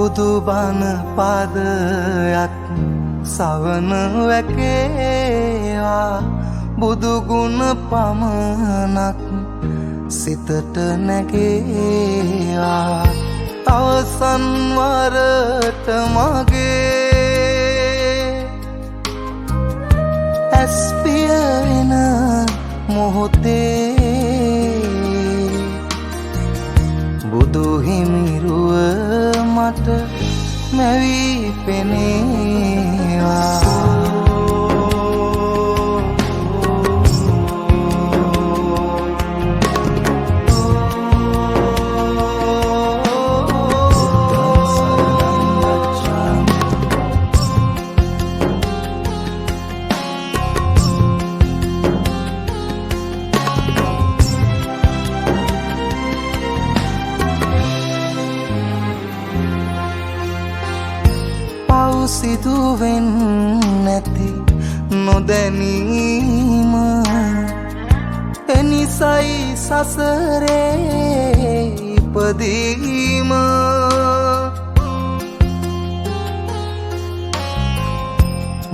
බුදුබණ පදයක් සවන වැකේවා, බුදුගුණ පමණක් සිතට නැගේවා. අවසන් වරට මගේ ඇස් පිය වෙන මොහොතේ බුදු හිමිරුව මට මැවී පෙනේවා. සිදුවෙන් නැති නොදැනීම එනිසයි සසරේ ඉපදීම.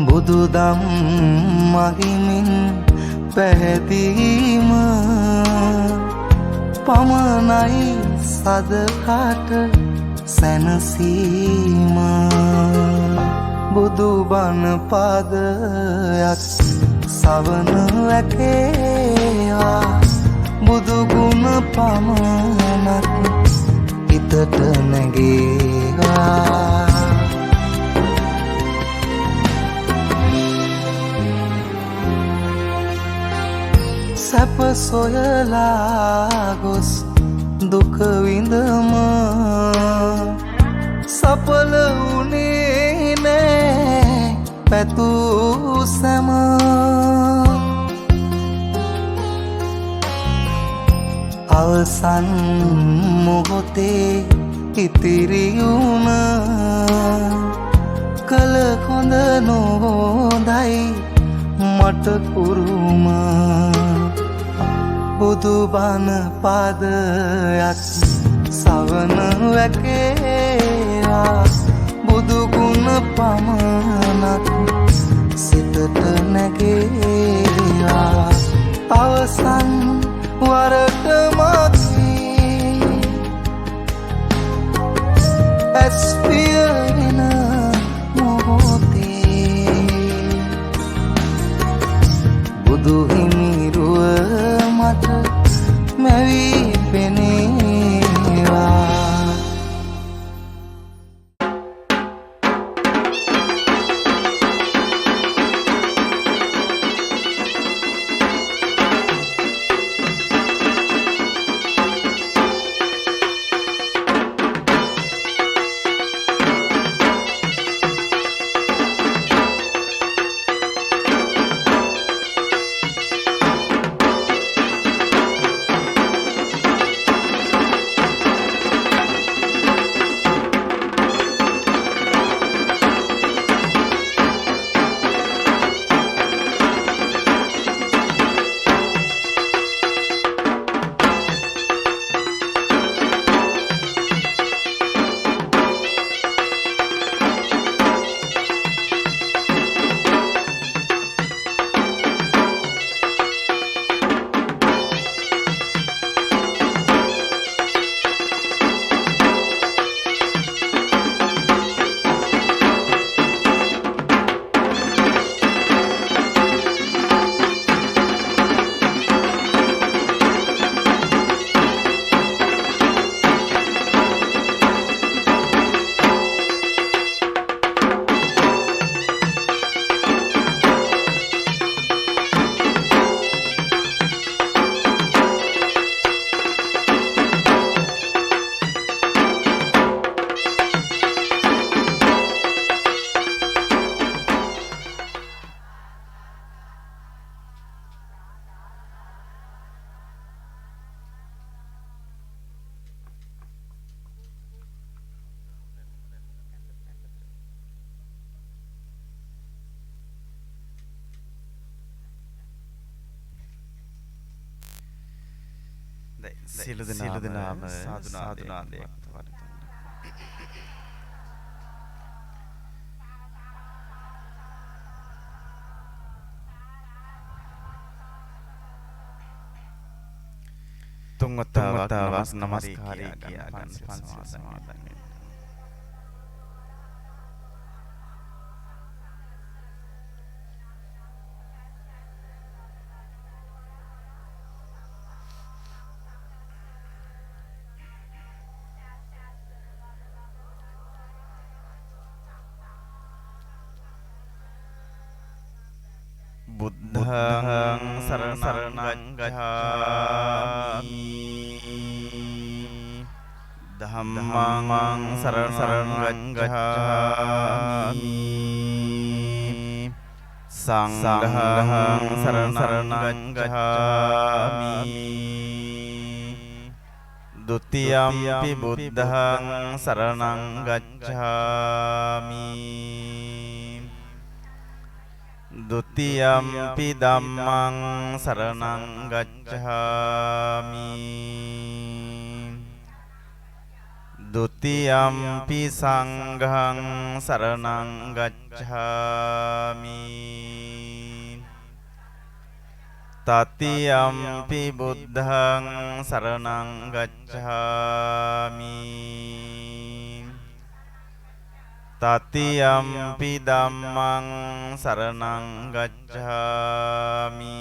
බුදුදම් මහිමින් පැහැදීම පමණයි සදහට සැනසීම. බුදුබණ පදයක් සවන වැකේවා, බුදුගුණ පමණක් හිතට නැගේවා. සැප සොයලා ගොස් දුක විඳම සඵල වුණේ නෑ පැතූ සැම. අවසන් මොහොතේ ඉතිරි වුණ කළ හොඳ නොහොඳයි මට කුරුම. බුදුබණ පදයක් සවන වැකේවා, බුදුගුණ පමණක් සිතට නැගේවා. අවසන් වරට මගේ ඇස් පිය වෙන මොහොතේ බුදු හිමිරුව මට මැවී පෙනේවා. සියලු දෙනාම සාදුනාදයක්. තුන් වතාවක් නමස්කාරය කියා ගන්න පන්සිල් සමාදන් වෙන්න. බුද්ධං සරණං ගච්ඡාමි, ධම්මං සරණං ගච්ඡාමි, සංඝං සරණං ගච්ඡාමි. ဒ ුතියම්පි බුද්ධං සරණං ගච්ඡාමි, ဒ ුතියම්පි ධම්මං සරණං ගච්ඡාමි, ဒ ුතියම්පි සංඝං සරණං ගච්ඡාමි, තතියම්පි බුද්ධං සරණං ගච්ඡාමි, තතියම්පි ධම්මං සරණං ගච්ඡාමි,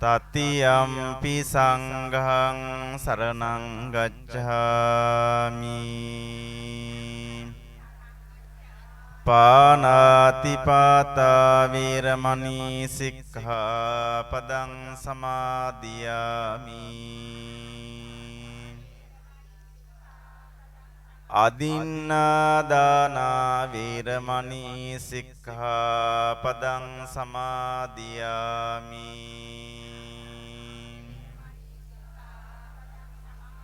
තතියම්පි සංඝං සරණං ගච්ඡාමි. පානාති පාතා වේරමණී සික්ඛාපදං සමාදියාමි. අදින්නාදානා වේරමණී සික්ඛාපදං සමාදියාමි.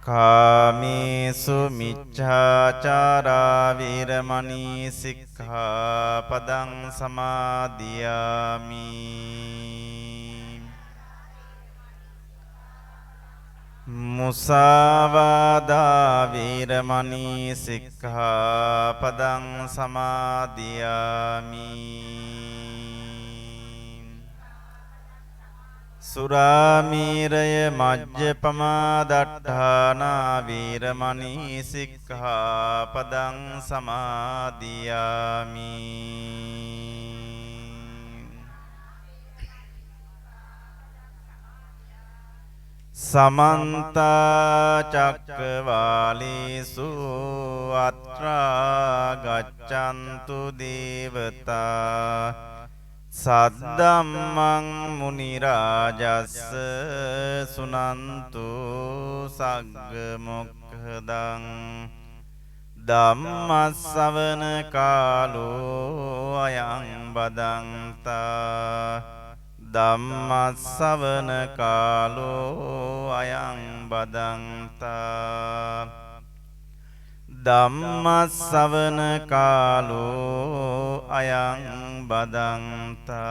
කාමේසු මිච්ඡාචාරා වේරමණී සික්ඛාපදං සමාදියාමි. මුසාවාදා වේරමණී සික්ඛාපදං සමාදියාමි. සුරාමීරය මජ්ජපමා දට්ඨානා වේරමණී සික්ඛාපදං සමාදියාමි. සමන්ත චක්කවාලේසු අත්‍රා ගච්ඡන්තු දේවතා සද්දම්මං මුනි රාජස්ස සුනන්තු සග්ග මොක්ඛදං. ධම්මස්සවන කාලෝ අයං බදන්තා, ධම්මස්සවන කාලෝ අයං බදන්තා, ධම්මස්සවන කාලෝ අයං බදන්තා.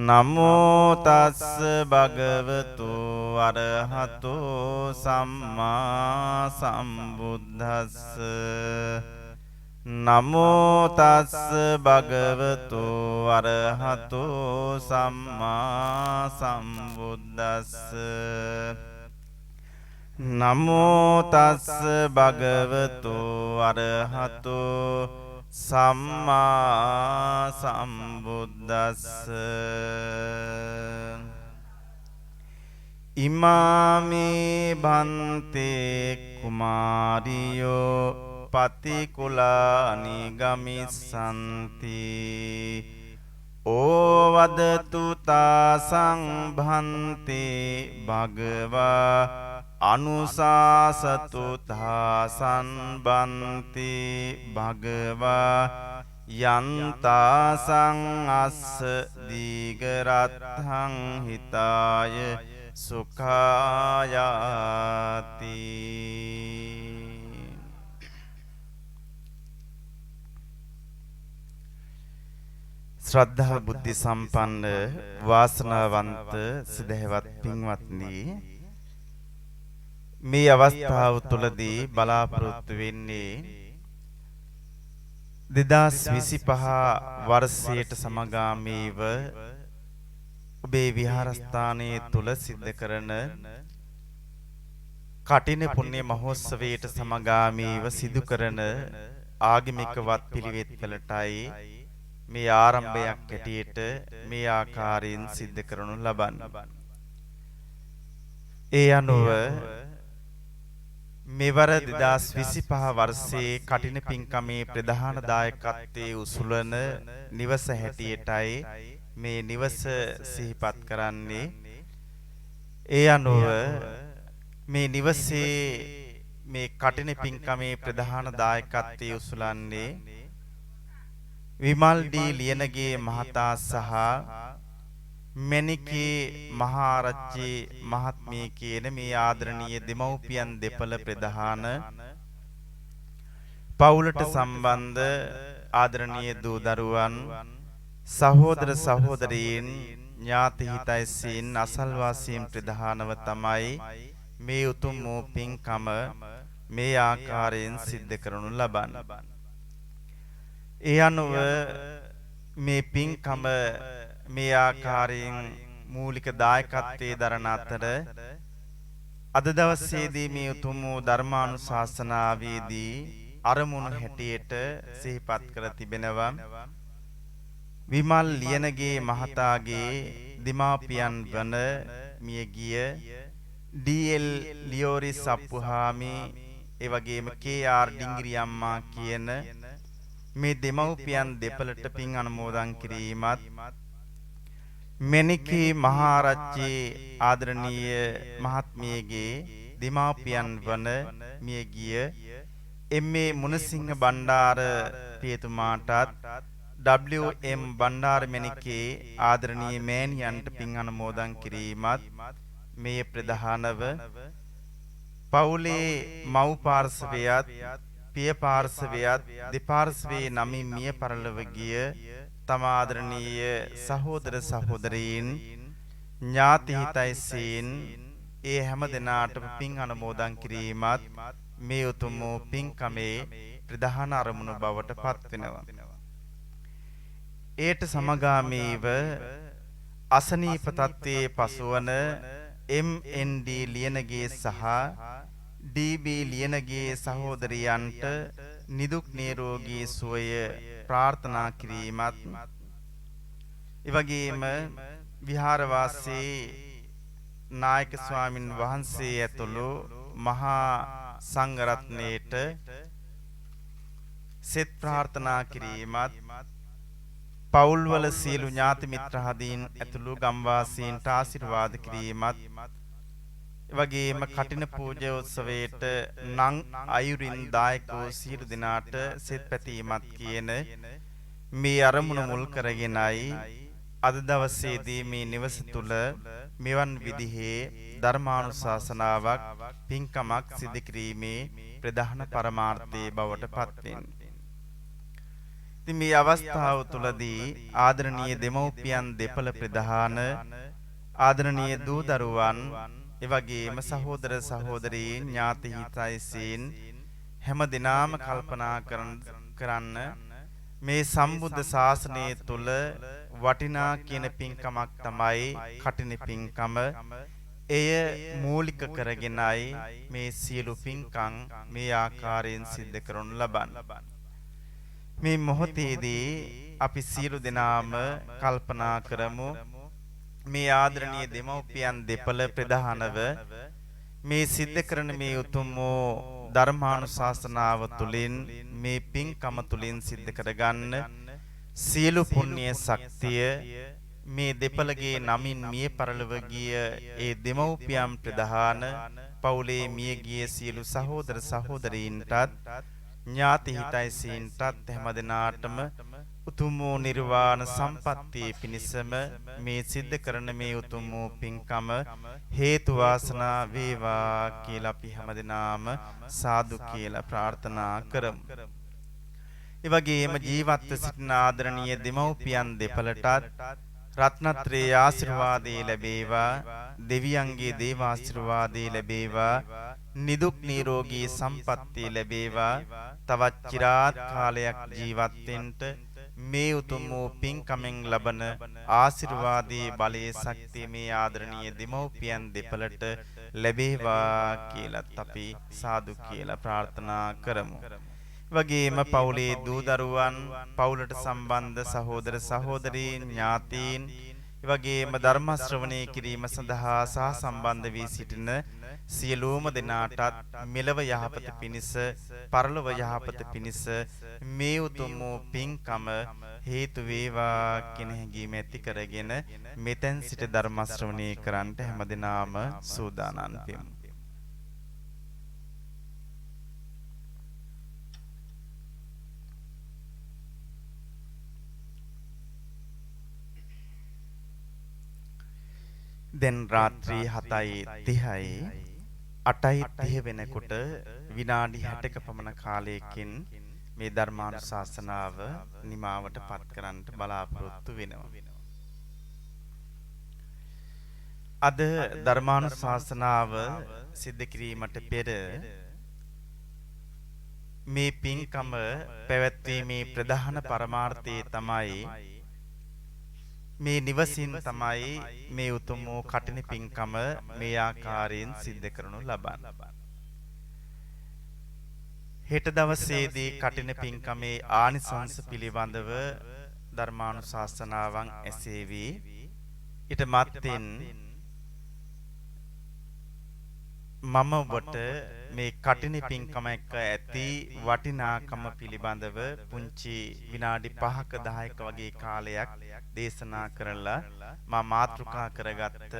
නමෝ තස්ස භගවතු අරහතෝ සම්මා සම්බුද්දස්ස. නමෝ තස්ස භගවතු අරහතෝ සම්මා සම්බුද්දස්ස. නමෝ තස්ස භගවතු අරහතෝ සම්මා සම්බුද්දස්ස. ඉමාමේ භන්තේ කුමාරියෝ පතිකුලානි ගමිස්සන්ති. ඕවදතු තාසං භන්තේ භගවා අනුසාසතු තාසං බන්ති භගවා යන්තාසං අස්ස දීඝරත්ථං හිතාය සුඛායාති. ශ්‍රද්ධා බුද්ධි සම්පන්න වාසනාවන්ත සිදැහැවත් පින්වත්නි, මේ අවස්ථාව තුළදී බලාපොරොත්තු වෙන්නේ 2025 වර්ෂයට සමගාමීව ඔබේ විහාරස්ථානයේ තුල සිද්ධ කරන කටින පුණ්‍ය මහෝත්සවයට සමගාමීව සිදු කරන ආගමික වත් පිළිවෙත් වලටයි මේ ආරම්භයක් හැටියට මේ ආකාරයෙන් සිද්ධ කරනු ලබන්නේ. ඒ අනුව මෙවර 2025 වර්ෂයේ කටින පින්කමේ ප්‍රධාන දායකත්වයේ උසුලන නිවස හැටියටයි මේ නිවස සිහිපත් කරන්නේ. ඒ අනුව මේ නිවසේ මේ කටින පින්කමේ ප්‍රධාන දායකත්වයේ උසුලන්නේ විමල් ඩී ලියනගේ මහතා සහ මැණිකේ මහාරච්චි මහත්මිය කියන මේ ආදරණීය දෙමව්පියන් දෙපළ ප්‍රධාන පවුලට සම්බන්ධ ආදරණීය දූ දරුවන්, සහෝදර සහෝදරීන්, ඥාති හිතයිසීන්, අසල්වාසීන් ප්‍රධානව තමයි මේ උතුම් වූ පින්කම මේ ආකාරයෙන් සිද්ධ කරනු ලබන්නේ. ඒ අනුව මේ පින්කම මේ ආකාරයෙන් මූලික දායකත්වයේ දරන අතර අද දවසේදී මේ උතුම් වූ ධර්මානුශාසනාවේදී අරමුණු හැටියට සිහිපත් කර තිබෙනවා. විමල් ලියනගේ මහතාගේ දෙමාපියන් වන මියගිය ඩී.එල්. ලියෝරිස් අප්පුහාමි, ඒ වගේම කේ.ආර්. ඩිංගිරි අම්මා කියන මේ දෙමව්පියන් දෙපළට පින් අනුමෝදන් කිරීමත්, මෙනිකී මහාරච්චි ආදරණීය මහත්මියගේ දෙමාපියන් වන මියගිය එම්.ඒ. මුණසිංහ බණ්ඩාර පියතුමාටත් ඩබ්ලිව්.එම්. බණ්ඩාර මෙනිකේ ආදරණීය මෑණියන්ට පින් අනුමෝදන් කිරීමත්, මේ ප්‍රධානව පවුලේ මව් පාර්ශවයත් පිය පාර්ශවයත් දෙපාර්ශවයේ නමින් මිය පරලොව ගිය තම ආදරණීය සහෝදර සහෝදරීන්, ඥාති හිතයිසීන් ඒ හැම දෙනාටම පින් අනුමෝදන් කිරීමත් මේ උතුම් වූ පින්කමේ ප්‍රධාන අරමුණු බවට පත් වෙනවා. ඒට සමගාමීව අසනීප තත්ත්වයේ පසුවන එම්.එන්.ඩී. ලියනගේ සහ ඩී.බී. ලියනගේ සහෝදරියන්ට නිදුක් නිරෝගී සුවය ප්‍රාර්ථනා කිරීමත්, එවැගේම විහාරවාසී නායක ස්වාමින් වහන්සේ ඇතුළු මහා සංඝරත්නයට සෙත් ප්‍රාර්ථනා කිරීමත්, පවුල්වල සියලු ඥාති මිත්‍රාදීන් ඇතුළු ගම්වාසීන්ට ආශිර්වාද කිරීමත්, එවැගේම කටින පූජෝත්සවයට නං අයුරින් දායක වූ සියලු දෙනාට සෙත් පැතීමත් කියන මේ අරමුණු මුල් කරගෙනයි අද දවසේදී මේ නිවස තුල මෙවන් විදිහේ ධර්මානුශාසනාවක් පින්කමක් සිදු කිරීමේ ප්‍රධාන පරමාර්ථයේ බවට පත් වෙන්නේ. ඉතින් මේ අවස්ථාව තුලදී ආදරණීය දෙමව්පියන් දෙපළ ප්‍රධාන ආදරණීය දූ දරුවන්, එවැගේම සහෝදර සහෝදරීන්, ඥාති හිතයිසීන් හැම දිනාම කල්පනා කරන්න මේ සම්බුද්ධ ශාසනය තුල වටිනා කියන පින්කමක් තමයි කටින පින්කම. එය මූලික කරගෙනයි මේ සියලු පින්කම් මේ ආකාරයෙන් සිද්ධ කරනු ලබන්නේ. මේ මොහොතේදී අපි සියලු දෙනාම කල්පනා කරමු මේ ආදරණීය දෙමව්පියන් දෙපළ ප්‍රධානව මේ සිද්ධ කරන මේ උතුම් වූ ධර්මානුශාසනාව තුළින් මේ පින්කම තුළින් සිද්ධ කරගන්න සියලු පුණ්‍ය ශක්තිය මේ දෙපළගේ නමින් මිය පරලොව ගිය ඒ දෙමව්පියන් ප්‍රධාන පවුලේ මිය ගිය සියලු සහෝදර සහෝදරීන්ටත් ඥාති හිතයිසීන්ටත් හැම දෙනාටම උතුම් වූ නිර්වාණ සම්පත්තිය පිණිසම මේ සිද්ධ කරන මේ උතුම් වූ පින්කම හේතු වාසනා වේවා කියලා අපි හැම දෙනාම සාදු කියලා ප්‍රාර්ථනා කරමු. ඒ වගේම ජීවත්ව සිටින ආදරණීය දෙමව්පියන් දෙපළටත් රත්නත්‍රයේ ආශිර්වාදේ ලැබේවා, දෙවියන්ගේ දේව ආශිර්වාදේ ලැබේවා, නිදුක් නිරෝගී සම්පත්තිය ලැබේවා, තවත් චිරාත් කාලයක් ජීවත් වෙන්න මේ උතුම් වූ පින්කමෙන් ලබන ආශිර්වාදයේ බලයේ ශක්තිය මේ ආදරණීය දෙමව්පියන් දෙපළට ලැබේවා කියලත් අපි සාදු කියලා ප්‍රාර්ථනා කරමු. වගේම පවුලේ දූ දරුවන්, පවුලට සම්බන්ධ සහෝදර සහෝදරීන්, ඥාතීන්, එවැගේම ධර්ම ශ්‍රවණය කිරීම සඳහා සහ සම්බන්ධ වී සිටින සියලුම දෙනාටත් මෙලව යහපත පිණිස, පරලොව යහපත පිණිස මේ උතුම් වූ පින්කම හේතු වේවා කියන හැඟීම ඇති කරගෙන මෙතෙන් සිට ධර්ම ශ්‍රවණය කරන්නට හැමදෙනාම සූදානම් වෙමු. දැන් රාත්‍රී 7:30යි 8:30 වෙනකොට විනාඩි 60ක පමණ කාලයකින් මේ ධර්මානුශාසනාව නිමාවට පත් කරන්නට බලාපොරොත්තු වෙනවා. අද ධර්මානුශාසනාව සිද්ධ කිරීමට පෙර මේ පින්කම පැවැත්වීමේ ප්‍රධාන පරමාර්ථය තමයි මේ නිවසින් තමයි මේ උතුම් වූ කටින පින්කම මේ ආකාරයෙන් සිද්ධ කරනු ලබන්නේ. හෙට දවසේදී කටින පින්කමේ ආනිසංස පිළිබඳව ධර්මානුශාසනාවන් ඇසේවි. ඊට මත්තෙන් මම ඔබට මේ කටින පින්කම එක්ක ඇති වටිනාකම පිළිබඳව පුංචි විනාඩි 5ක 10ක වගේ කාලයක් දේශනා කරලා මා මාතෘකා කරගත්ත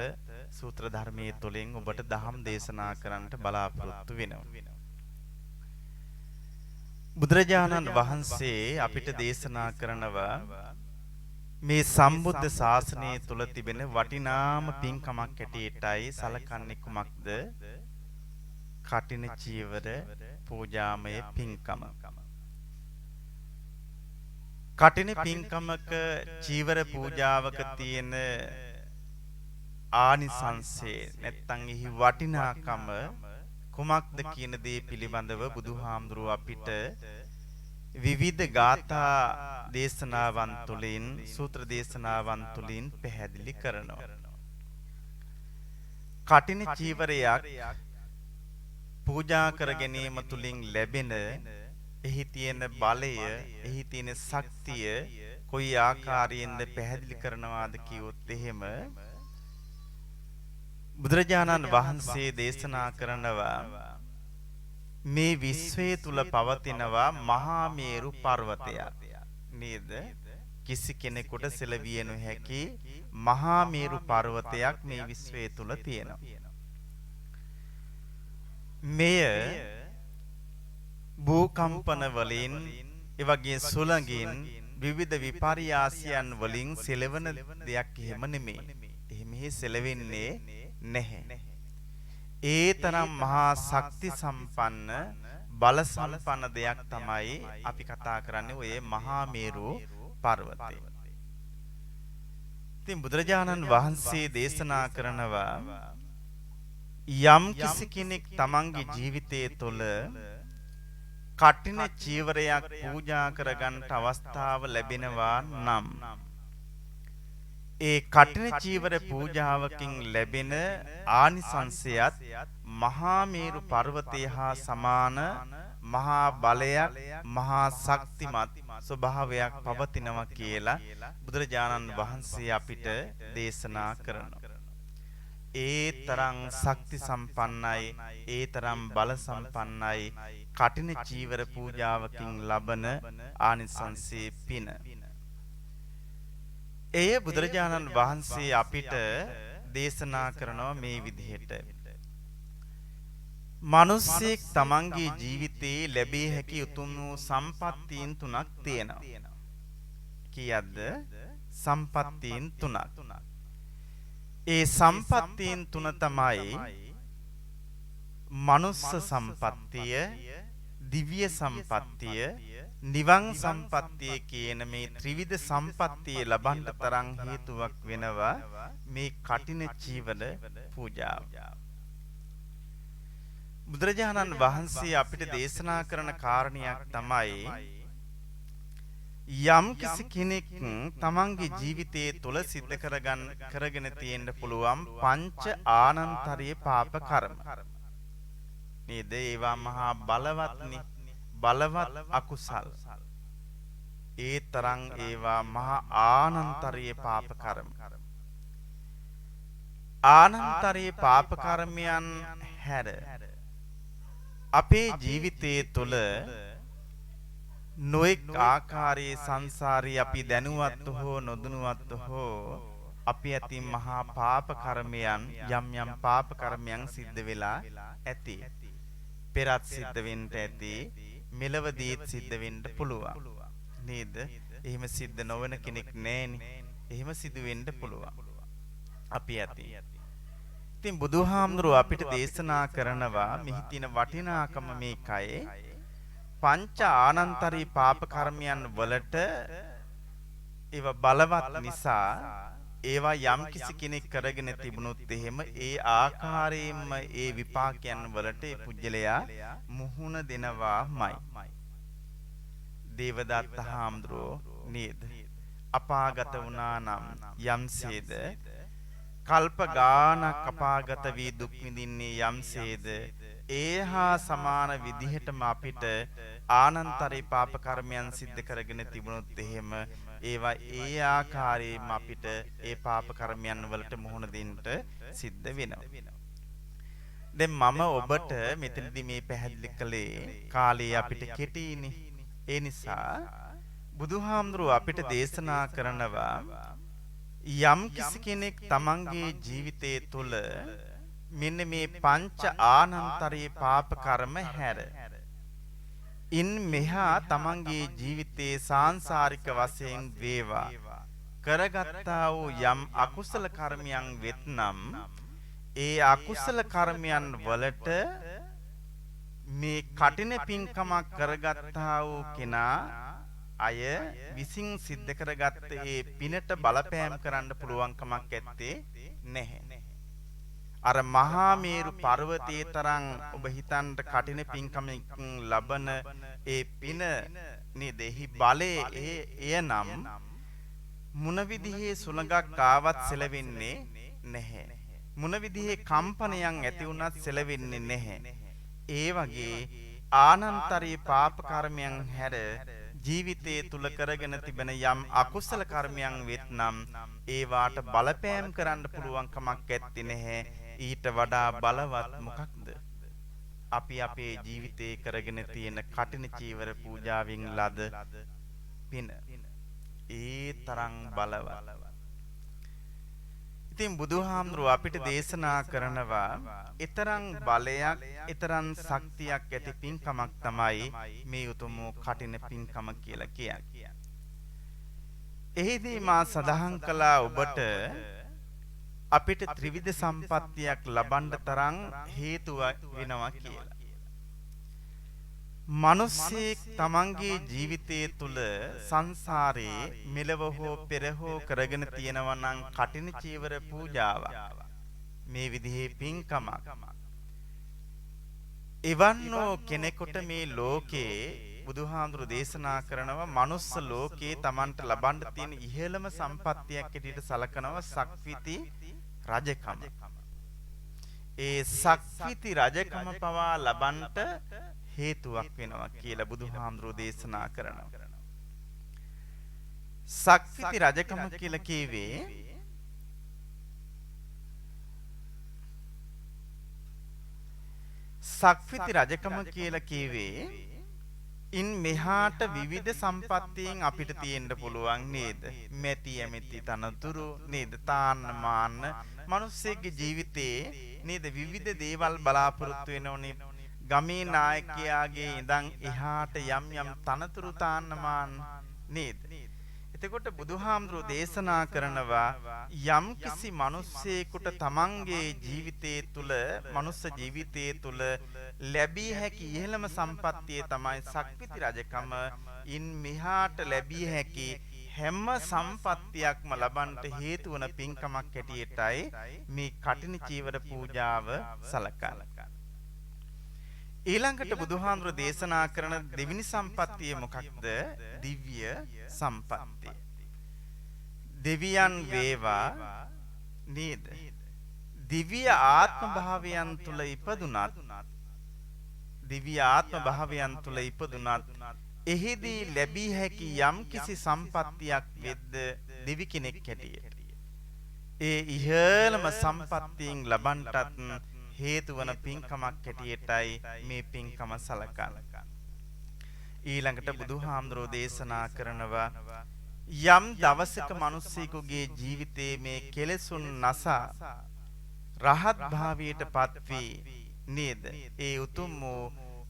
සූත්‍ර ධර්මයේ තුලින් ඔබට දහම් දේශනා කරන්නට බලාපොරොත්තු වෙනවා. බුදුරජාණන් වහන්සේ අපිට දේශනා කරනවා මේ සම්බුද්ධ ශාසනය තුල තිබෙන වටිනාම පින්කමක් හැටියටයි සලකන්නේ කුමක්ද? කටින චීවර පූජාමය පින්කම. කටින පින්කමක චීවර පූජාවක තියෙන ආනිසංසය නැත්තම් එහි වටිනාකම කුමක්ද කියන දේ පිළිබඳව බුදුහාමුදුරුව අපිට විවිධ ගාථා දේශනාවන් තුළින්, සූත්‍ර දේශනාවන් තුළින් පැහැදිලි කරනවා. කටින චීවරයක් පූජා කර ගැනීම තුළින් ලැබෙන එහි තියෙන බලය, එහි තියෙන ශක්තිය කොයි ආකාරයෙන්ද පැහැදිලි කරනවාද කිව්වොත් එහෙම බුදුරජාණන් වහන්සේ දේශනා කරනවා මේ විශ්වය තුල පවතිනවා මහා මේරු පර්වතයක් නේද? කිසි කෙනෙකුට සෙලවිය නොහැකි මහා මේරු පර්වතයක් මේ විශ්වය තුල තියෙනවා. මෙය භූකම්පන වලින්, ඒ වගේ සුළඟින්, විවිධ විපර්යාසයන් වලින් සෙලවන දෙයක් එහෙම නෙමෙයි. එහෙම සෙලවෙන්නේ නැහැ. ඒ තරම් මහා ශක්ති සම්පන්න, බල සම්පන්න දෙයක් තමයි අපි කතා කරන්නේ ඔය මහා මේරු පර්වතය. ඉතින් බුදුරජාණන් වහන්සේ දේශනා කරනවා යම් කිසි කෙනෙක් තමන්ගේ ජීවිතය තුළ කටින චීවරයක් පූජා කරගන්නට අවස්ථාව ලැබෙනවා නම් ඒ කටින චීවර පූජාවකින් ලැබෙන ආනිසංසයත් මහා මේරු පර්වතය හා සමාන මහා බලයක්, මහා ශක්තිමත් ස්වභාවයක් පවතිනවා කියලා බුදුරජාණන් වහන්සේ අපිට දේශනා කරනවා. ඒ තරම් ශක්ති සම්පන්නයි, ඒ තරම් බල සම්පන්නයි කටින චීවර පූජාවකින් ලබන ආනිසංසයේ පින. එය බුදුරජාණන් වහන්සේ අපිට දේශනා කරනවා මේ විදිහට. මිනිස්සෙක් තමන්ගේ ජීවිතයේ ලැබිය හැකි උතුම් වූ සම්පත්තීන් තුනක් තියෙනවා. කීයක්ද? සම්පත්තීන් තුනක්. ඒ සම්පත්තීන් තුන තමයි මනුස්ස සම්පත්තිය, දිව්‍ය සම්පත්තිය, නිවන් සම්පත්තිය කියන මේ ත්‍රිවිධ සම්පත්තිය ලබන්න තරම් හේතුවක් වෙනවා මේ කටින චීවර පූජාව. බුදුරජාණන් වහන්සේ අපිට දේශනා කරන කාරණයක් තමයි යම් කිසි කෙනෙක් තමන්ගේ ජීවිතයේ තුල සිද්ධ කරගෙන තියෙන්න පුළුවන් පංච ආනන්තරීය පාප කර්ම. නේද? ඒවා මහා බලවත්නි, බලවත් අකුසල්. ඒ තරම් ඒවා මහා ආනන්තරීය පාප කර්ම. ආනන්තරීය පාප කර්මයන් හැර අපේ ජීවිතයේ තුල නොඑක් ආකාරයේ සංසාරී අපි දැනුවත් හෝ නොදැනුවත් හෝ අපි ඇතින් මහා පාප කර්මයන් යම් යම් පාප කර්මයන් සිද්ධ වෙලා ඇති. පෙරත් සිද්ධ වෙන්න ඇති, මෙලවදීත් සිද්ධ වෙන්න පුළුවන්. නේද? එහෙම සිද්ධ නොවන කෙනෙක් නෑනේ. එහෙම සිදු වෙන්න පුළුවන්. අපි ඇති. ඉතින් බුදුහාමුදුරුවෝ අපිට දේශනා කරනවා මෙහි තියෙන වටිනාකම මේකයි. පංච ආනන්තරී පාප කර්මයන් වලට ඒවා බලවත් නිසා ඒවා යම් කිසි කෙනෙක් කරගෙන තිබුණොත් එහෙම ඒ ආකාරයෙන්ම ඒ විපාකයන් වලට ඒ පුජ්‍යලයා මුහුණ දෙනවාමයි. දේවදත්ත හාමුදුරුවෝ නේද? අපාගත වුණා නම් යම්සේද කල්ප ගානක් අපාගත වී දුක් විඳින්නේ යම්සේද ඒ හා සමාන විදිහටම අපිට ආනන්තරී පාප කර්මයන් සිද්ධ කරගෙන තිබුණොත් එහෙම ඒවා ඒ ආකාරයෙන්ම අපිට ඒ පාප කර්මයන් වලට මුහුණ දෙන්න සිද්ධ වෙනවා. දැන් මම ඔබට මෙතනදී මේ පැහැදිලි කළේ කාලේ අපිට කෙටියිනේ. ඒ නිසා බුදුහාමුදුරුවෝ අපිට දේශනා කරනවා යම් කිසි කෙනෙක් තමන්ගේ ජීවිතය තුළ මෙන්න මේ පංච ආනන්තරී පාප කර්ම හැර ඉන් මෙහා තමන්ගේ ජීවිතයේ සාංසාරික වශයෙන් වේවා කරගත්තා වූ යම් අකුසල කර්මයන් වෙත්නම් ඒ අකුසල කර්මයන් වලට මේ කටින පින්කමක් කරගත්තා වූ කෙනා අය විසින් සිද්ධ කරගත්ත ඒ පිනට බලපෑම් කරන්න පුළුවන් කමක් ඇත්තේ නැහැ. අර මහා මේරු පර්වතයේ තරම් ඔබ හිතන්න කටින පින්කමකින් ලබන ඒ පින නේද? එහි බලය එය නම් මොන විදිහේ සුළඟක් ආවත් සෙලවෙන්නේ නැහැ. මොන විදිහේ කම්පනයන් ඇති වුණත් සෙලවෙන්නේ නැහැ. ඒ වගේ ආනන්තරී පාප කර්මයන් හැර ජීවිතයේ තුල කරගෙන තිබෙන යම් අකුසල කර්මයන් වෙත්නම් ඒවාට බලපෑම් කරන්න පුළුවන් කමක් ඇත්තේ නැහැ. ඊට වඩා බලවත් මොකක්ද? අපි අපේ ජීවිතේ කරගෙන තියෙන කටින චීවර පූජාවෙන් ලද පින. ඒ තරම් බලවත්. ඉතින් බුදුහාමුදුරුවෝ අපිට දේශනා කරනවා ඊතරම් බලයක්, ඊතරම් ශක්තියක් ඇති පින්කමක් තමයි මේ උතුම් කටින පින්කම කියලා කියන්නේ. එහිදී මා සඳහන් කළා ඔබට අපිට ත්‍රිවිධ සම්පත්තියක් ලබන්න තරම් හේතුව වෙනවා කියලා. මනුස්සයෙක් තමන්ගේ ජීවිතය තුළ සංසාරේ මෙලව හෝ පෙර හෝ කරගෙන තියෙනවා නම් කටින චීවර පූජාවක්, මේ විදිහේ පින්කමක්, එවන්නෝ කෙනෙකුට මේ ලෝකේ බුදුහාමුදුරු දේශනා කරනවා මනුස්ස ලෝකේ තමන්ට ලබන්න තියෙන ඉහළම සම්පත්තියක් හැටියට සලකනවා සක්විති රජකම. ඒ සක්විති රජකම පවා ලබන්නට හේතුවක් වෙනවා කියලා බුදුහාමුදුරුවෝ දේශනා කරනවා. සක්විති රජකම කියලා කියවේ සක්විති රජකම කියලා කියවේ ඉන් මෙහාට විවිධ සම්පත්තීන් අපිට තියෙන්න පුළුවන් නේද? මැති ඇමති තනතුරු නේද? තාන්න මාන්න මිනිස්සෙක්ගේ ජීවිතේ නේද විවිධ දේවල් බලාපොරොත්තු වෙනෝනේ. ගමේ නායකයාගේ ඉඳන් එහාට යම් යම් තනතුරු තාන්න මාන්න නේද? එතකොට බුදුහාමුදුරුවෝ දේශනා කරනවා යම් කිසි මිනිස්සෙකුට තමන්ගේ ජීවිතයේ තුල මනුස්ස ජීවිතයේ තුල ලැබිය හැකි ඉහළම සම්පත්තිය තමයි සක්විති රජකම. ඉන් මෙහාට ලැබිය හැකි හැම සම්පත්තියක්ම ලබන්නට හේතු වන පින්කමක් හැටියටයි මේ කටින චීවර පූජාව සලකන්නේ. ඊළඟට බුදුහාමුදුර දේශනා කරන දෙවෙනි සම්පත්තිය මොකක්ද? දිව්‍ය සම්පත්තිය. දෙවියන් වේවා නේද? දිව්‍ය ආත්ම භාවයන් තුල ඉපදුනත්, දිව්‍ය ආත්ම භාවයන් තුල ඉපදුනත් එහිදී ලැබිය හැකි යම් කිසි සම්පත්තියක් වෙද්ද දෙවි කෙනෙක් හැටියට ඒ ඉහළම සම්පත්තියෙන් ලබන්ටත් හේතු වන පින්කමක් හැටියටයි මේ පින්කම සලකන්නේ. ඊළඟට බුදුහාමුදුරෝ දේශනා කරනවා යම් දවසක මිනිස්සෙකුගේ ජීවිතයේ මේ කෙලෙසුන් නසා රහත් භාවයට පත්වී නේද? ඒ උතුම් වූ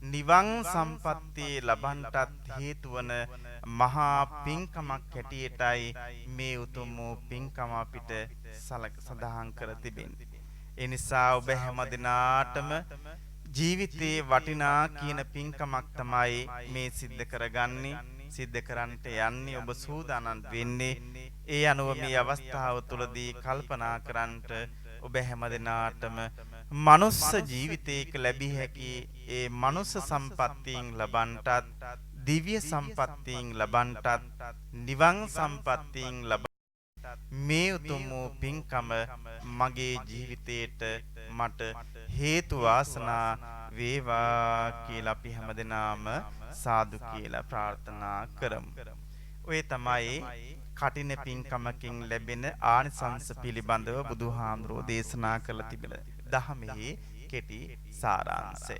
නිවන් සම්පත්තිය ලබන්ටත් හේතු වන මහා පින්කමක් හැටියටයි මේ උතුම් වූ පින්කම අපිට සඳහන් කර තිබෙන්නේ. ඒ නිසා ඔබ හැම දිනාටම ජීවිතයේ වටිනා කියන පින්කමක් තමයි මේ සිද්ධ කරගන්නේ, සිද්ධ කරන්නට යන්නේ, ඔබ සූදානම් වෙන්නේ. ඒ අනුව මේ අවස්ථාව තුළදී කල්පනා කරන්නට ඔබ හැම දිනාටම මනුස්ස ජීවිතයක ලැබිය හැකි ඒ මනුස්ස සම්පත්තීන් ලබන්ටත්, දිව්‍ය සම්පත්තීන් ලබන්ටත්, නිවන් සම්පත්තීන් ලබ මේ උතුම් වූ පින්කම මගේ ජීවිතේට මට හේතු වාසනා වේවා කියලා අපි හැමදෙනාම සාදු කියලා ප්‍රාර්ථනා කරමු. ඔය තමයි කටින පින්කමකින් ලැබෙන ආනිසංස පිළිබඳව බුදුහාමුදුරෝ දේශනා කරලා තිබෙන දහමෙහි කෙටි සාරාංශය.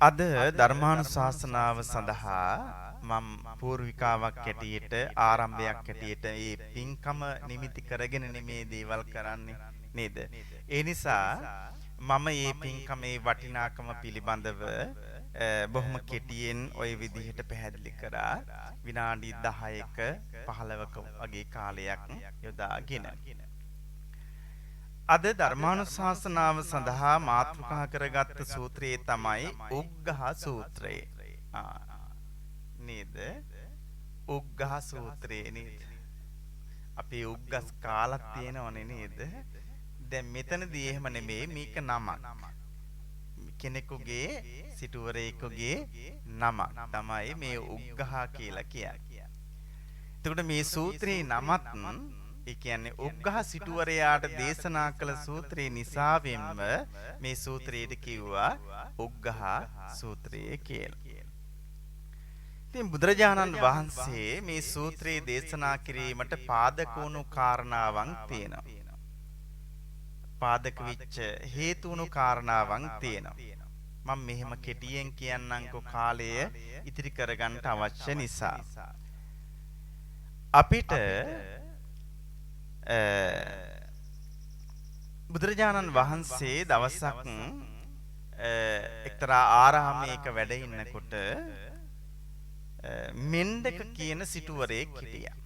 අද ධර්මානුශාසනාව සඳහා මම පූර්විකාවක් හැටියට, ආරම්භයක් හැටියට මේ පින්කම නිමිති කරගෙන නෙමේ දේවල් කරන්නේ නේද? ඒ නිසා මම මේ පින්කමේ වටිනාකම පිළිබඳව බොහොම කෙටියෙන් ওই විදිහට පැහැදිලි කරා. විනාඩි 10ක 15ක වගේ කාලයක් යොදාගෙන. අද ධර්මානුශාසනාව සඳහා මාතෘකා කරගත්ත සූත්‍රය තමයි උග්ඝහ සූත්‍රය. නේද? උග්ඝහ සූත්‍රය නේද? අපේ උග්ගස් කාලක් තියෙනවනේ නේද? දැන් මෙතනදී එහෙම නෙමෙයි, මේක නමක්. කෙනෙකුගේ, සිටුවරයෙකුගේ නමක් තමයි මේ උග්ඝහ කියලා කියන්නේ. එතකොට මේ සූත්‍රයේ නමත්, ඒ කියන්නේ උග්ඝහ සිටුවරයාට දේශනා කළ සූත්‍රයේ නිසාවෙන්ම මේ සූත්‍රයට කිව්වා උග්ඝහ සූත්‍රය කියලා. ඉතින් බුදුරජාණන් වහන්සේ මේ සූත්‍රයේ දේශනා කිරීමට පාදක වුණු කාරණාවන් තියෙනවා. පාදක වෙච්ච හේතු වුණු කාරණාවන් තියෙනවා. මම මෙහෙම කෙටියෙන් කියන්නම්කෝ, කාලය ඉතිරි කරගන්න අවශ්‍ය නිසා. අපිට බුදුරජාණන් වහන්සේ දවසක් එක්තරා ආරාමයක වැඩ ඉන්නකොට මෙණ්ඩක කියන සිටුවරයෙක් හිටියා.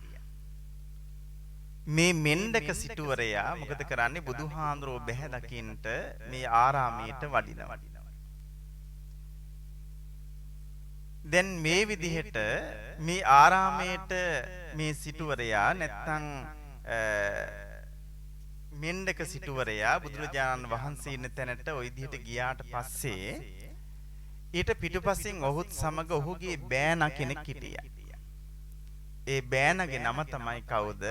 මේ මෙණ්ඩක සිටුවරයා මොකද කරන්නේ? බුදුහාඳුරෝ බැහැ දකින්නට මේ ආරාමයට වඩිනවා. දැන් මේ විදිහට මේ ආරාමයට මේ සිටුවරයා නැත්තම් මෙණ්ඩක සිටුවරයා බුදුරජාණන් වහන්සේ ඉන්න තැනට ওই විදිහට ගියාට පස්සේ ඊට පිටුපසින් ඔහුත් සමග ඔහුගේ බෑනා කෙනෙක් හිටියා. ඒ බෑනාගේ නම තමයි කවුද?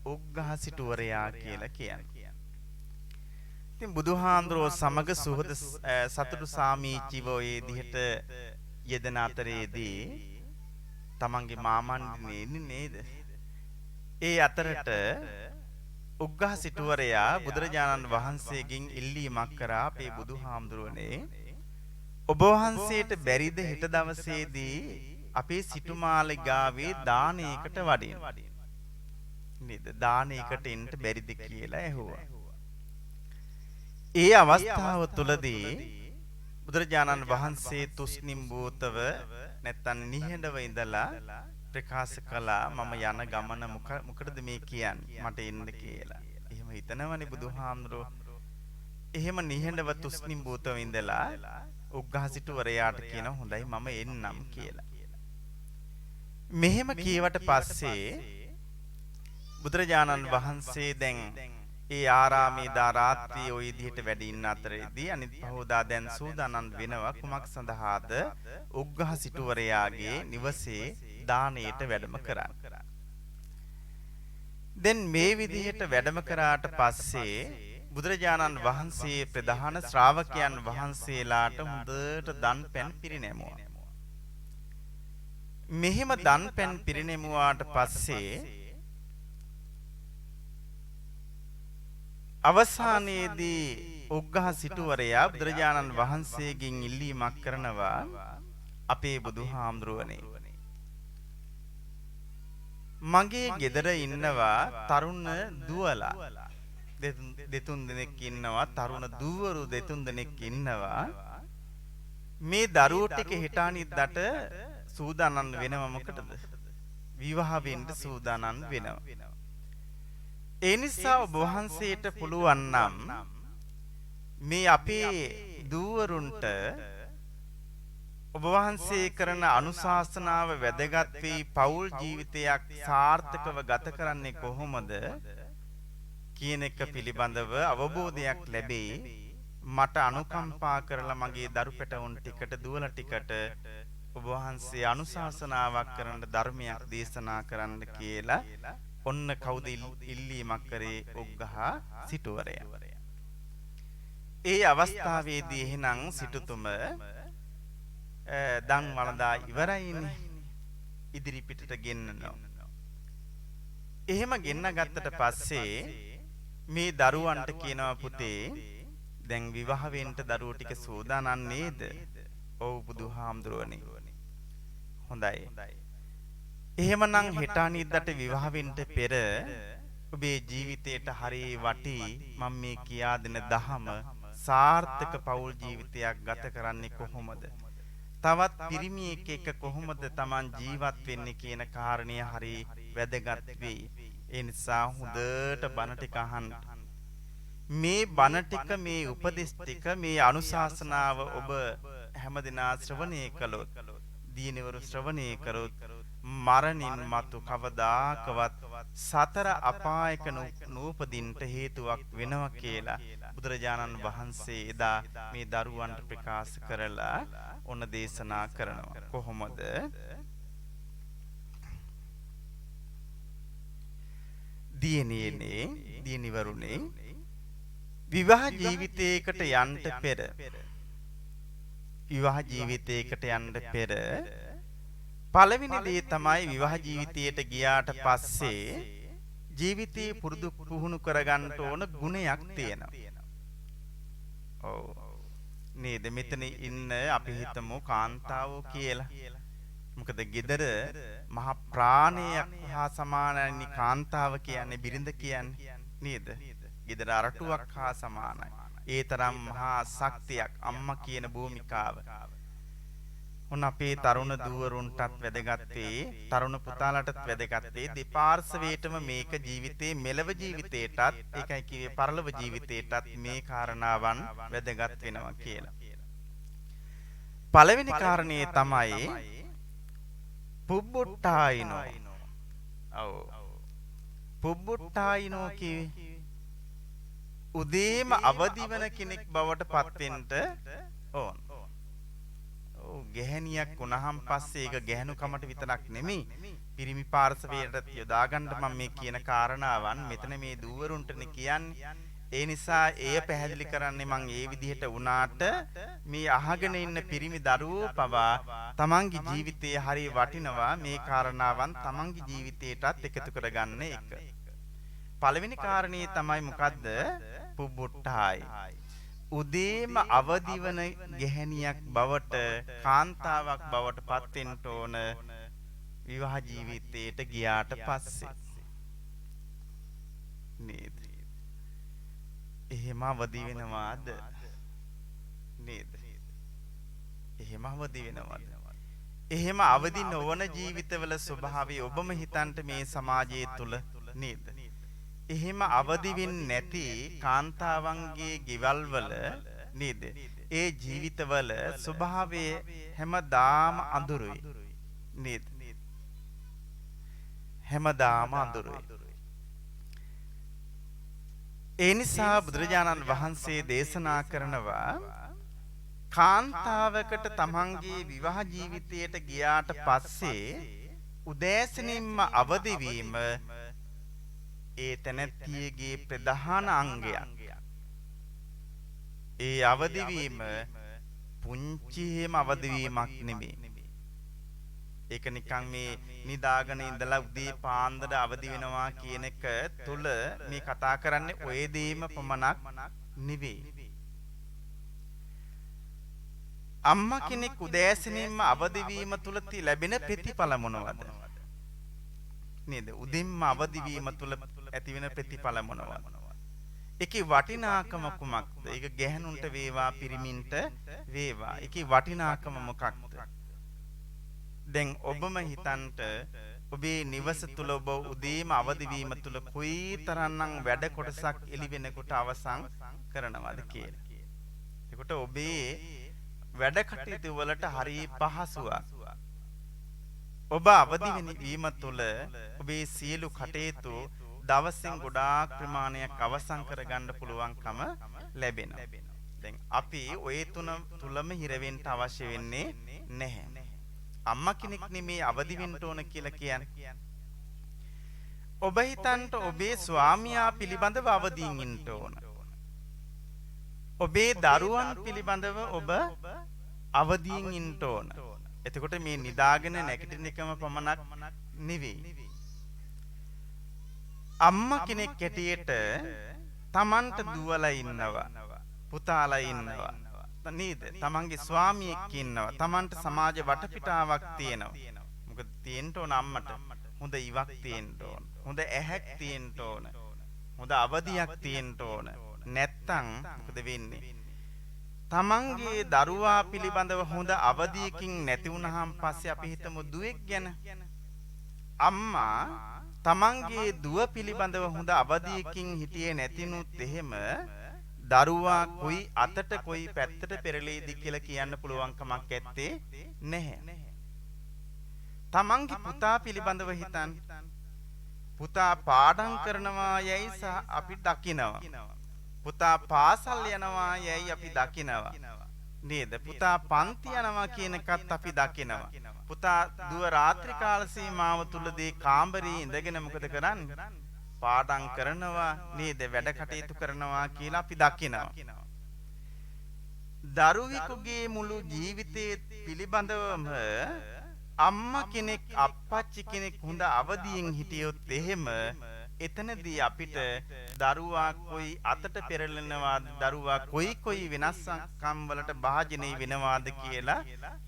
උග්ඝහ සිටුවරයා කියලා කියන්නේ. ඉතින් බුදුහාඳුරෝ සමග සුහද සතුටු සාමීචිව ඔය විදිහට යෙදෙන අතරේදී තමන්ගේ මාමණ්ඩිනේ ඉන්නේ නේද? ඒ අතරට උග්ඝහ සිටුවරයා බුදුරජාණන් වහන්සේගෙන් ඉල්ලීමක් කරා, අපේ බුදුහාමුදුරුවනේ, ඔබ වහන්සේට බැරිද හෙට දවසේදී අපේ සිටුමාලිගාවේ දානයකට වඩින්න නේද? දානයකට එන්න බැරිද කියලා ඇහුවා. ඒ අවස්ථාව තුළදී බුදුරජාණන් වහන්සේ තුස්නිම් භූතව නැත්තම් නිහඬව ඉඳලා ප්‍රකාශ කළා, මම යන ගමන මොකටද මේ කියන්නේ, මට එන්න කියලා. එහෙම හිතනවනේ බුදුහාමුදුරුවෝ. එහෙම නිහඬව තුස්නිම් භූතව ඉඳලා උග්ඝහ සිටුවරයාට කියනවා හොඳයි මම එන්නම් කියලා. මෙහෙම කීවට පස්සේ බුදුරජාණන් වහන්සේ දැන් ඒ ආරාමේ දා රාත්‍රියේ ওই විදිහට වැඩ ඉන්න අතරේදී අනිත් පහවදා දැන් සූදානම් වෙනවා කුමක් සඳහාද? උග්ඝහ සිටුවරයාගේ නිවසේ දානයට වැඩම කරන්න. දැන් මේ විදිහට වැඩම කරාට පස්සේ බුදුරජාණන් වහන්සේ ප්‍රධාන ශ්‍රාවකයන් වහන්සේලාට හොඳට දන් පැන් පිරිනැමුවා. මෙහෙම දන් පැන් පිරිනැමුවාට පස්සේ අවසානයේදී උග්ඝහ සිටුවරයා බුදුරජාණන් වහන්සේගෙන් ඉල්ලීමක් කරනවා, අපේ බුදුහාමුදුරුවනේ, මගේ ගෙදර ඉන්නවා තරුණ දුවලා දෙතුන් දෙනෙක් ඉන්නවා, තරුණ දූවරු දෙතුන් දෙනෙක් ඉන්නවා. මේ දරුවෝ ටික හෙට අනිද්දාට සූදානම් වෙනව. මොකටද? විවාහ වෙන්න සූදානම් වෙනවා. ඒ නිසා ඔබ වහන්සේට පුළුවන් නම් මේ අපේ දූවරුන්ට ඔබ වහන්සේ කරන අනුශාසනාව වැදගත් වෙයි, පෞල් ජීවිතයක් සාර්ථකව ගත කරන්නේ කොහොමද කියන එක පිළිබඳව අවබෝධයක් ලැබෙයි. මට අනුකම්පා කරලා මගේ දරු පැටවුන් ටිකට, දුවලා ටිකට ඔබ වහන්සේ අනුශාසනාවක් කරන්න, ධර්මයක් දේශනා කරන්න කියලා ඔන්න කවුද ඉල්ලීමක් කරේ? උග්ඝහ සිටුවරයා. ඒ අවස්ථාවේදී එහෙනම් සිටුතුම දන් වළඳා ඉවරයිනේ, ඉදිරි පිටට ගෙන්නනවා. එහෙම ගෙන්න ගත්තට පස්සේ මේ දරුවන්ට කියනවා, පුතේ දැන් විවාහ වෙන්න දරුවෝ ටික සූදානම් නේද? ඔව් බුදුහාමුදුරුවනේ. හොඳයි, එහෙමනම් හෙට අනිද්දාට විවාහ වෙන්න පෙර ඔබේ ජීවිතයට හරි වටී මම මේ කියා දෙන දහම, සාර්ථක පෞල් ජීවිතයක් ගත කරන්නේ කොහොමද, තවත් පිරිමියෙක් එක්ක කොහොමද Taman ජීවත් වෙන්නේ කියන කාරණය හරි වැදගත් වෙයි. ඒ නිසා හොඳට බණ ටික අහන්න. මේ බණ ටික, මේ උපදෙස් ටික, මේ අනුශාසනාව ඔබ හැමදිනා ශ්‍රවණය කළොත්, දිනවරු ශ්‍රවණය කරොත්, මරණින් මතු කවදාකවත් සතර අපායක නූපදින්ට හේතුවක් වෙනවා කියලා බුදුරජාණන් වහන්සේ එදා මේ දරුවන්ට ප්‍රකාශ කරලා ඔන්න දේශනා කරනවා. කොහොමද? දියණියනේ, දියණිවරුනේ, විවාහ ජීවිතයකට යන්න පෙර, විවාහ ජීවිතයකට යන්න පෙර පළවෙනි දේ තමයි විවාහ ජීවිතයට ගියාට පස්සේ ජීවිතේ පුරුදු පුහුණු කරගන්න ඕන ගුණයක් තියෙනවා. ඔව් නේද? මෙතන ඉන්න අපි හිතමු කාන්තාවෝ කියලා. මොකද ගෙදර මහ ප්‍රාණයක් හා සමානයි කාන්තාව කියන්නේ, බිරිඳ කියන්නේ නේද? ගෙදර අරටුවක් හා සමානයි. ඒ තරම් මහා ශක්තියක් අම්මා කියන භූමිකාව. ඔන්න අපේ තරුණ දූවරුන්ටත් වැදගත් වේ, තරුණ පුතාලාටත් වැදගත් වේ. දෙපාර්ශවයටම මේක ජීවිතේ, මෙලව ජීවිතේටත්, ඒකයි කිව්වේ පරලොව ජීවිතේටත් මේ කාරණාවන් වැදගත් වෙනවා කියලා. පළවෙනි කාරණේ තමයි පුබ්බුට්ටායිනෝ. ඔව්, පුබ්බුට්ටායිනෝ කිව්වේ උදේම අවදි වෙන කෙනෙක් බවට පත් වෙන්න ඕන. ඔව්, ගැහණියක් වුණාන් පස්සේ ඒක ගැහණුකමට විතරක් නෙමෙයි, පිරිමි පාර්ශවයටත් යොදා ගන්න මම මේ කියන කාරණාවන් මෙතන මේ දූවරුන්ටනේ කියන්නේ. ඒ නිසා එය පැහැදිලි කරන්නේ මං ඒ විදිහට වුණාට මේ අහගෙන ඉන්න පිරිමි දරුවෝ පවා තමන්ගේ ජීවිතයේ හරි වටිනවා මේ කාරණාවන් තමන්ගේ ජීවිතයටත් එකතු කරගන්න එක. පළවෙනි කාරණේ තමයි මොකද්ද? පුබ්බුට්ටායි. උදේම අවදි වන ගැහණියක් බවට, කාන්තාවක් බවට පත් වෙන්න ඕන විවාහ ජීවිතයට ගියාට පස්සේ නේද? එහෙම අවදි වෙනවාද නේද? එහෙම අවදි වෙනවද? එහෙම අවදි නොවන ජීවිතවල ස්වභාවය ඔබම හිතන්ට මේ සමාජය තුල නේද? එහෙම අවදි වෙන්නේ නැති කාන්තාවන්ගේ ගෙවල් වල නේද? ඒ ජීවිතවල ස්වභාවය හැමදාම අඳුරුයි නේද? හැමදාම අඳුරුයි. ඒ නිසා බුදුරජාණන් වහන්සේ දේශනා කරනවා කාන්තාවකට තමන්ගේ විවාහ ජීවිතයට ගියාට පස්සේ උදෑසනින්ම අවදි වීම ඒ තැනැත්තියගේ ප්‍රධාන අංගයක්. ඒ අවදි වීම පුංචි එහෙම අවදි වීමක් නෙමෙයි. ඒක නිකන් මේ නිදාගෙන ඉඳලා උදේ පාන්දර අවදි වෙනවා කියන එක තුල මේ කතා කරන්නේ ඔය දේම පමණක් නෙවෙයි. අම්මා කෙනෙක් උදෑසනින්ම අවදි වීම තුල ලැබෙන ප්‍රතිඵල මොනවද? නේද? උදින්ම අවදි වීම තුල ඇති වෙන ප්‍රතිඵල මොනවද? ඒකේ වටිනාකම කුමක්ද? ඒක ගැහණුන්ට වේවා පිරිමින්ට වේවා. ඒකේ වටිනාකම මොකක්ද? දැන් ඔබම හිතන්ට ඔබේ නිවස තුල ඔබ උදේම අවදි වීම තුල කොයිතරම්නම් වැඩ කොටසක් එළි වෙනකොට අවසන් කරනවද කියලා. එතකොට ඔබේ වැඩ කටයුතු වලට හරි පහසුවක්. ඔබ අවදි වීම තුල ඔබේ සියලු කටයුතු දවසින් ගොඩාක් ප්‍රමාණයක් අවසන් කරගන්න පුළුවන්කම ලැබෙනවා. දැන් අපි ඔය තුන තුලම හිර වෙන්න අවශ්‍ය වෙන්නේ නැහැ. අම්මා කෙනෙක් නෙමේ අවදි වෙන්න ඕන කියලා කියන්නේ. ඔබ හිතන්ට ඔබේ ස්වාමියා පිළිබඳව අවදියෙන් ඉන්න ඕන. ඔබේ දරුවන් පිළිබඳව ඔබ අවදියෙන් ඉන්න ඕන. එතකොට මේ නිදාගෙන නැගිටින එකම පමණක් නෙවෙයි. අම්මා කෙනෙක් හැටියට තමන්ට දුවලා ඉන්නවා, පුතාලා ඉන්නවා නේද? තමන්ගේ ස්වාමියෙක් ඉන්නවා, තමන්ට සමාජ වටපිටාවක් තියෙනවා. මොකද තියෙන්න ඕන අම්මට හොඳ ඉවක් තියෙන්න ඕන, හොඳ ඇහැක් තියෙන්න ඕන, හොඳ අවදියක් තියෙන්න ඕන. නැත්තම් මොකද වෙන්නේ? තමන්ගේ දරුවා පිළිබඳව හොඳ අවදියකින් නැති වුණාන් පස්සේ අපි හිතමු දුවෙක් ගැන. අම්මා තමන්ගේ දුව පිළිබඳව හොඳ අවදියකින් හිටියේ නැතිනුත් එහෙම දරුවා කොයි අතට කොයි පැත්තට පෙරලෙයිද කියලා කියන්න පුළුවන් කමක් ඇත්තේ නැහැ. තමන්ගේ පුතා පිළිබඳව හිතන්න. පුතා පාඩම් කරනවා යැයි සහ අපි දකිනවා. පුතා පාසල් යනවා යැයි අපි දකිනවා නේද? පුතා පන්ති යනවා කියන එකත් අපි දකිනවා. පුතා දුව රාත්‍රී කාල සීමාව තුලදී කාමරේ ඉඳගෙන මොකද කරන්නේ? පාඩම් කරනවා නේද? වැඩ කටයුතු කරනවා කියලා අපි දකිනවා. දරුවෙකුගේ මුළු ජීවිතයේ පිළිබඳවම අම්මා කෙනෙක් අප්පච්චි කෙනෙක් හොඳ අවදියෙන් හිටියොත් එහෙම එතනදී අපිට දරුවා කොයි අතට පෙරලෙනවාද, දරුවා කොයි කොයි වෙනස්කම් වලට භාජනය වෙනවාද කියලා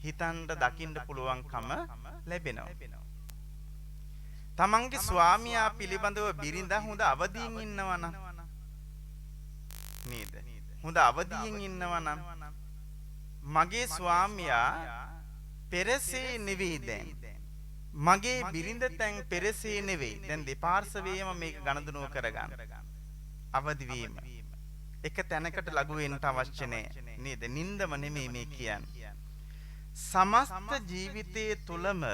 හිතන්න දකින්න පුළුවන්කම ලැබෙනවා. තමන්ගේ ස්වාමියා පිළිබඳව බිරිඳ හොඳ අවදියෙන් ඉන්නවා නම් නේද? හොඳ අවදියෙන් ඉන්නවා නම් මගේ ස්වාමියා පෙරසේ නෙවෙයි, දැන් මගේ බිරිඳ තැන් පෙරසේ නෙවෙයි. දැන් දෙපාර්ශවයේම මේක ගනුදෙනුව කරගන්න. අවදි වීම. එක තැනකට ලඟු වෙන්න අවශ්‍ය නෑ නේද? නින්දම නෙමෙයි මේ කියන්නේ. සමස්ත ජීවිතයේ තුලම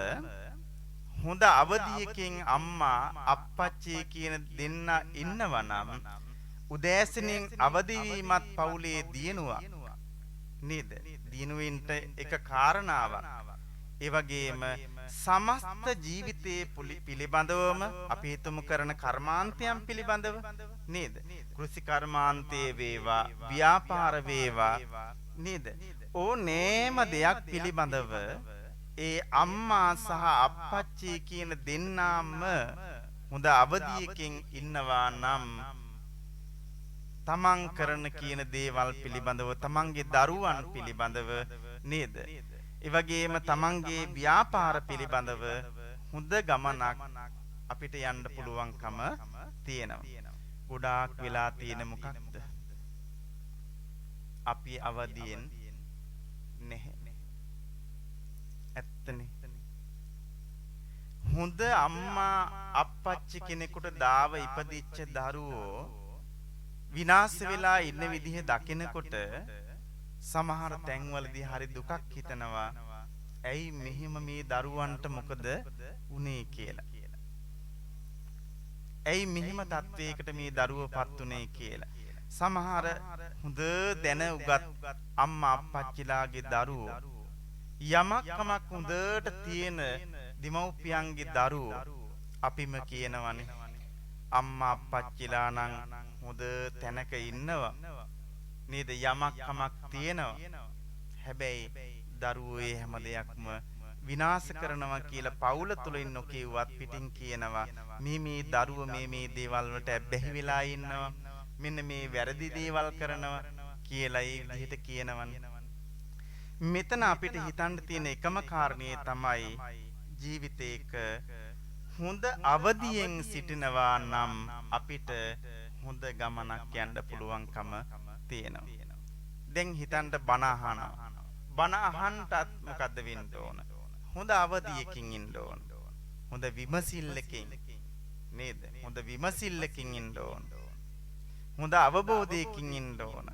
හොඳ අවදියකින් අම්මා අප්පච්චි කියන දෙන්න ඉන්නවා නම් උදෑසනින් අවදි වීමත් පවුලේ දියුණුවක් නේද? දියුණුවෙන්ට එක කාරණාවක්. ඒ වගේම සමස්ත ජීවිතයේ පිළිබඳවම අපි හිතමු කරන කර්මාන්තයන් පිළිබඳව නේද? කෘෂි කර්මාන්තයේ වේවා, ව්‍යාපාර වේවා නේද? ඕනෑම දෙයක් පිළිබඳව ඒ අම්මා සහ අප්පච්චි කියන දෙන්නාම හොඳ අවදියකින් ඉන්නවා නම් තමන් කරන කියන දේවල් පිළිබඳව, තමන්ගේ දරුවන් පිළිබඳව නේද? ඒ වගේම තමන්ගේ ව්‍යාපාර පිළිබඳව හොඳ ගමනක් අපිට යන්න පුළුවන්කම තියෙනවා. ගොඩාක් වෙලා තියෙන මොකක්ද? අපි අවදියෙන් නැහැ. ඇත්තනේ. හොඳ අම්මා අප්පච්චි කෙනෙකුට දාව ඉපදිච්ච දරුවෝ විනාශ වෙලා ඉන්න විදිහ දකිනකොට සමහර තැන්වලදී හරි දුකක් හිතෙනවා. ඇයි මෙහෙම මේ දරුවන්ට මොකද වුනේ කියලා. ඇයි මෙහෙම තත්වයකට මේ දරුවෝ පත් වුනේ කියලා. සමහර හොඳ දැන උගත් අම්මා අප්පච්චිලාගේ දරුවෝ යමක් කමක් හොඳට තියෙන දෙමව්පියන්ගේ දරුවෝ අපිම කියනවනේ අම්මා අප්පච්චිලා නම් හොඳ තැනක ඉන්නවා නේද, යමක් කමක් තියෙනවා, හැබැයි දරුවෝ ඒ හැම දෙයක්ම විනාශ කරනවා කියලා පවුල තුලින් නොකියුවත් පිටින් කියනවා. මේ මේ දරුවෝ මේ මේ දේවල් වලට ඇබ්බැහි වෙලා ඉන්නවා, මෙන්න මේ වැරදි දේවල් කරනවා කියලා ඒ විදිහට කියනවනේ. මෙතන අපිට හිතන්න තියෙන එකම කාරණේ තමයි ජීවිතේක හොඳ අවදියෙන් සිටිනවා නම් අපිට හොඳ ගමනක් යන්න පුළුවන්කම තියෙනවා. දැන් හිතන්න බණ අහනවා. බණ අහන්නටත් මොකද්ද වෙන්න ඕන? හොඳ අවදියකින් ඉන්න ඕන. හොඳ විමසිල්ලකින් නේද? හොඳ විමසිල්ලකින් ඉන්න ඕන. හොඳ අවබෝධයකින් ඉන්න ඕන.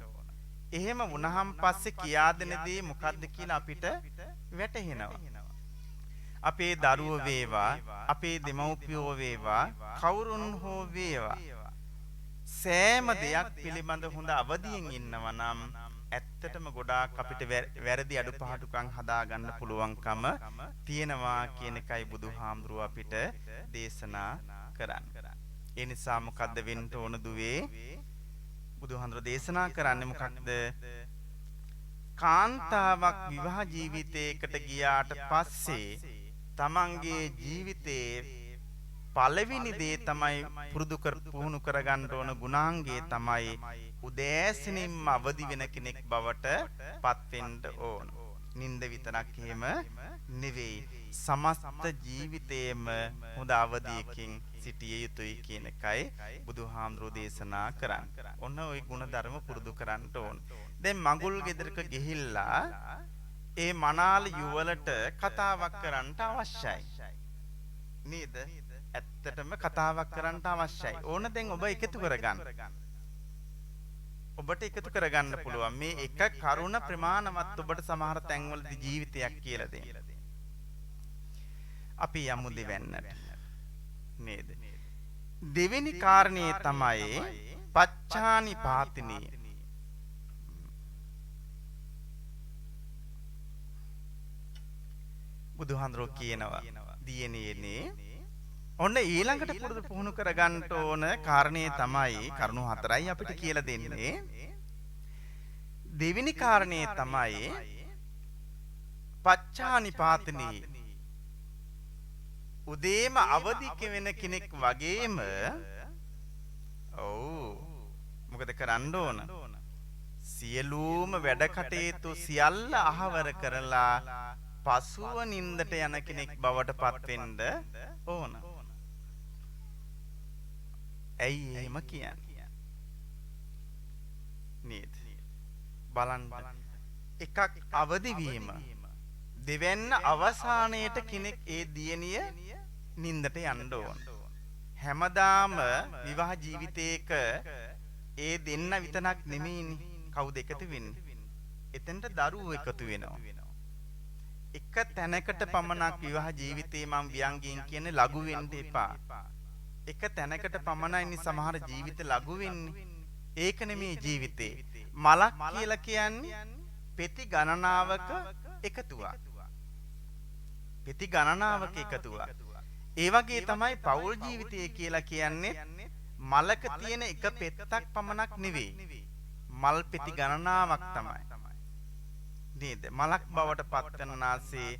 එහෙම වුණහම් පස්සේ කියා දෙන දේ මොකද්ද කියලා අපිට වැටහෙනවා. අපේ දරුවෝ වේවා, අපේ දෙමව්පියෝ වේවා, කවුරුන් හෝ වේවා, සෑම දෙයක් පිළිබඳ හොඳ අවදියෙන් ඉන්නවා නම් ඇත්තටම ගොඩාක් අපිට වැරදි අඩුපාඩුකම් හදාගන්න පුළුවන්කම තියෙනවා කියන එකයි බුදුහාමුදුරුවෝ අපිට දේශනා කරන්නේ. ඒ නිසා මොකද්ද වෙන්න ඕන දුවේ? බුදුහාමුදුරුවෝ දේශනා කරන්නේ මොකක්ද? කාන්තාවක් විවාහ ජීවිතයකට ගියාට පස්සේ තමන්ගේ ජීවිතයේ පළවෙනි දේ තමයි පුරුදු කර පුහුණු කරගන්න ඕන ගුණාංගය තමයි උදෑසනින්ම අවදි වෙන කෙනෙක් බවට පත් වෙන්න ඕන. නින්ද විතරක් එහෙම නෙවෙයි, සමස්ත ජීවිතේම හොඳ අවදියකින් සිටිය යුතුයි කියන එකයි බුදුහාමුදුරුවෝ දේශනා කරන්නේ. ඔන්න ওই ගුණධර්ම පුරුදු කරන්න ඕන. දැන් මඟුල් ගෙදරක ගිහිල්ලා ඒ මනාල යුවලට කතාවක් කරන්න අවශ්‍යයි නේද? ඇත්තටම කතාවක් කරන්න අවශ්‍යයි. ඕන දැන් ඔබ එකතු කරගන්න. ඔබට එකතු කරගන්න පුළුවන් මේ එක කරුණ ප්‍රමාණවත් ඔබට සමහර තැන්වලදී ජීවිතයක් කියලා දෙන්න. අපි යමු දෙවන්නට නේද? දෙවෙනි කාරණේ තමයි පච්චානි පාතිනී. බුදුහාඳුරෝ කියනවා දියණියනේ, ඔන්න ඊළඟට පුරුදු පුහුණු කරගන්න ඕන කාරණේ තමයි, කරුණු හතරයි අපිට කියලා දෙන්නේ. දෙවෙනි කාරණේ තමයි පච්චානිපාතනී. උදේම අවදි වෙන කෙනෙක් වගේම ඔව් මොකද කරන්න ඕන? සියලුම වැඩ කටයුතු සියල්ල අහවර කරලා පසුව නින්දට යන කෙනෙක් බවට පත් වෙන්න ඕන. ඇයි එහෙම කියන්නේ? නේද? බලන්න, එකක් අවදි වීම, දෙවැන්න අවසානයේට කෙනෙක් ඒ දියණිය නින්දට යන්න ඕන. හැමදාම විවාහ ජීවිතයක ඒ දෙන්න විතරක් නෙමෙයිනේ කවුද එකතු වෙන්නේ? එතනට දරුවෝ එකතු වෙනවා. එක තැනකට පමණක් විවාහ ජීවිතේ මං ව්‍යංගයෙන් කියන්නේ ලඝු වෙන්න එපා. එක තැනකට පමණයිනේ සමහර ජීවිත ලඝු වෙන්නේ. ඒක නෙමේ ජීවිතේ. මලක් කියලා කියන්නේ පෙති ගණනාවක එකතුවක්. පෙති ගණනාවක එකතුවක්. ඒ වගේ තමයි පෞල් ජීවිතය කියලා කියන්නේ මලක තියෙන එක පෙත්තක් පමණක් නෙවෙයි. මල් පෙති ගණනාවක් තමයි. නේද? මලක් බවට පත් කරනාසේ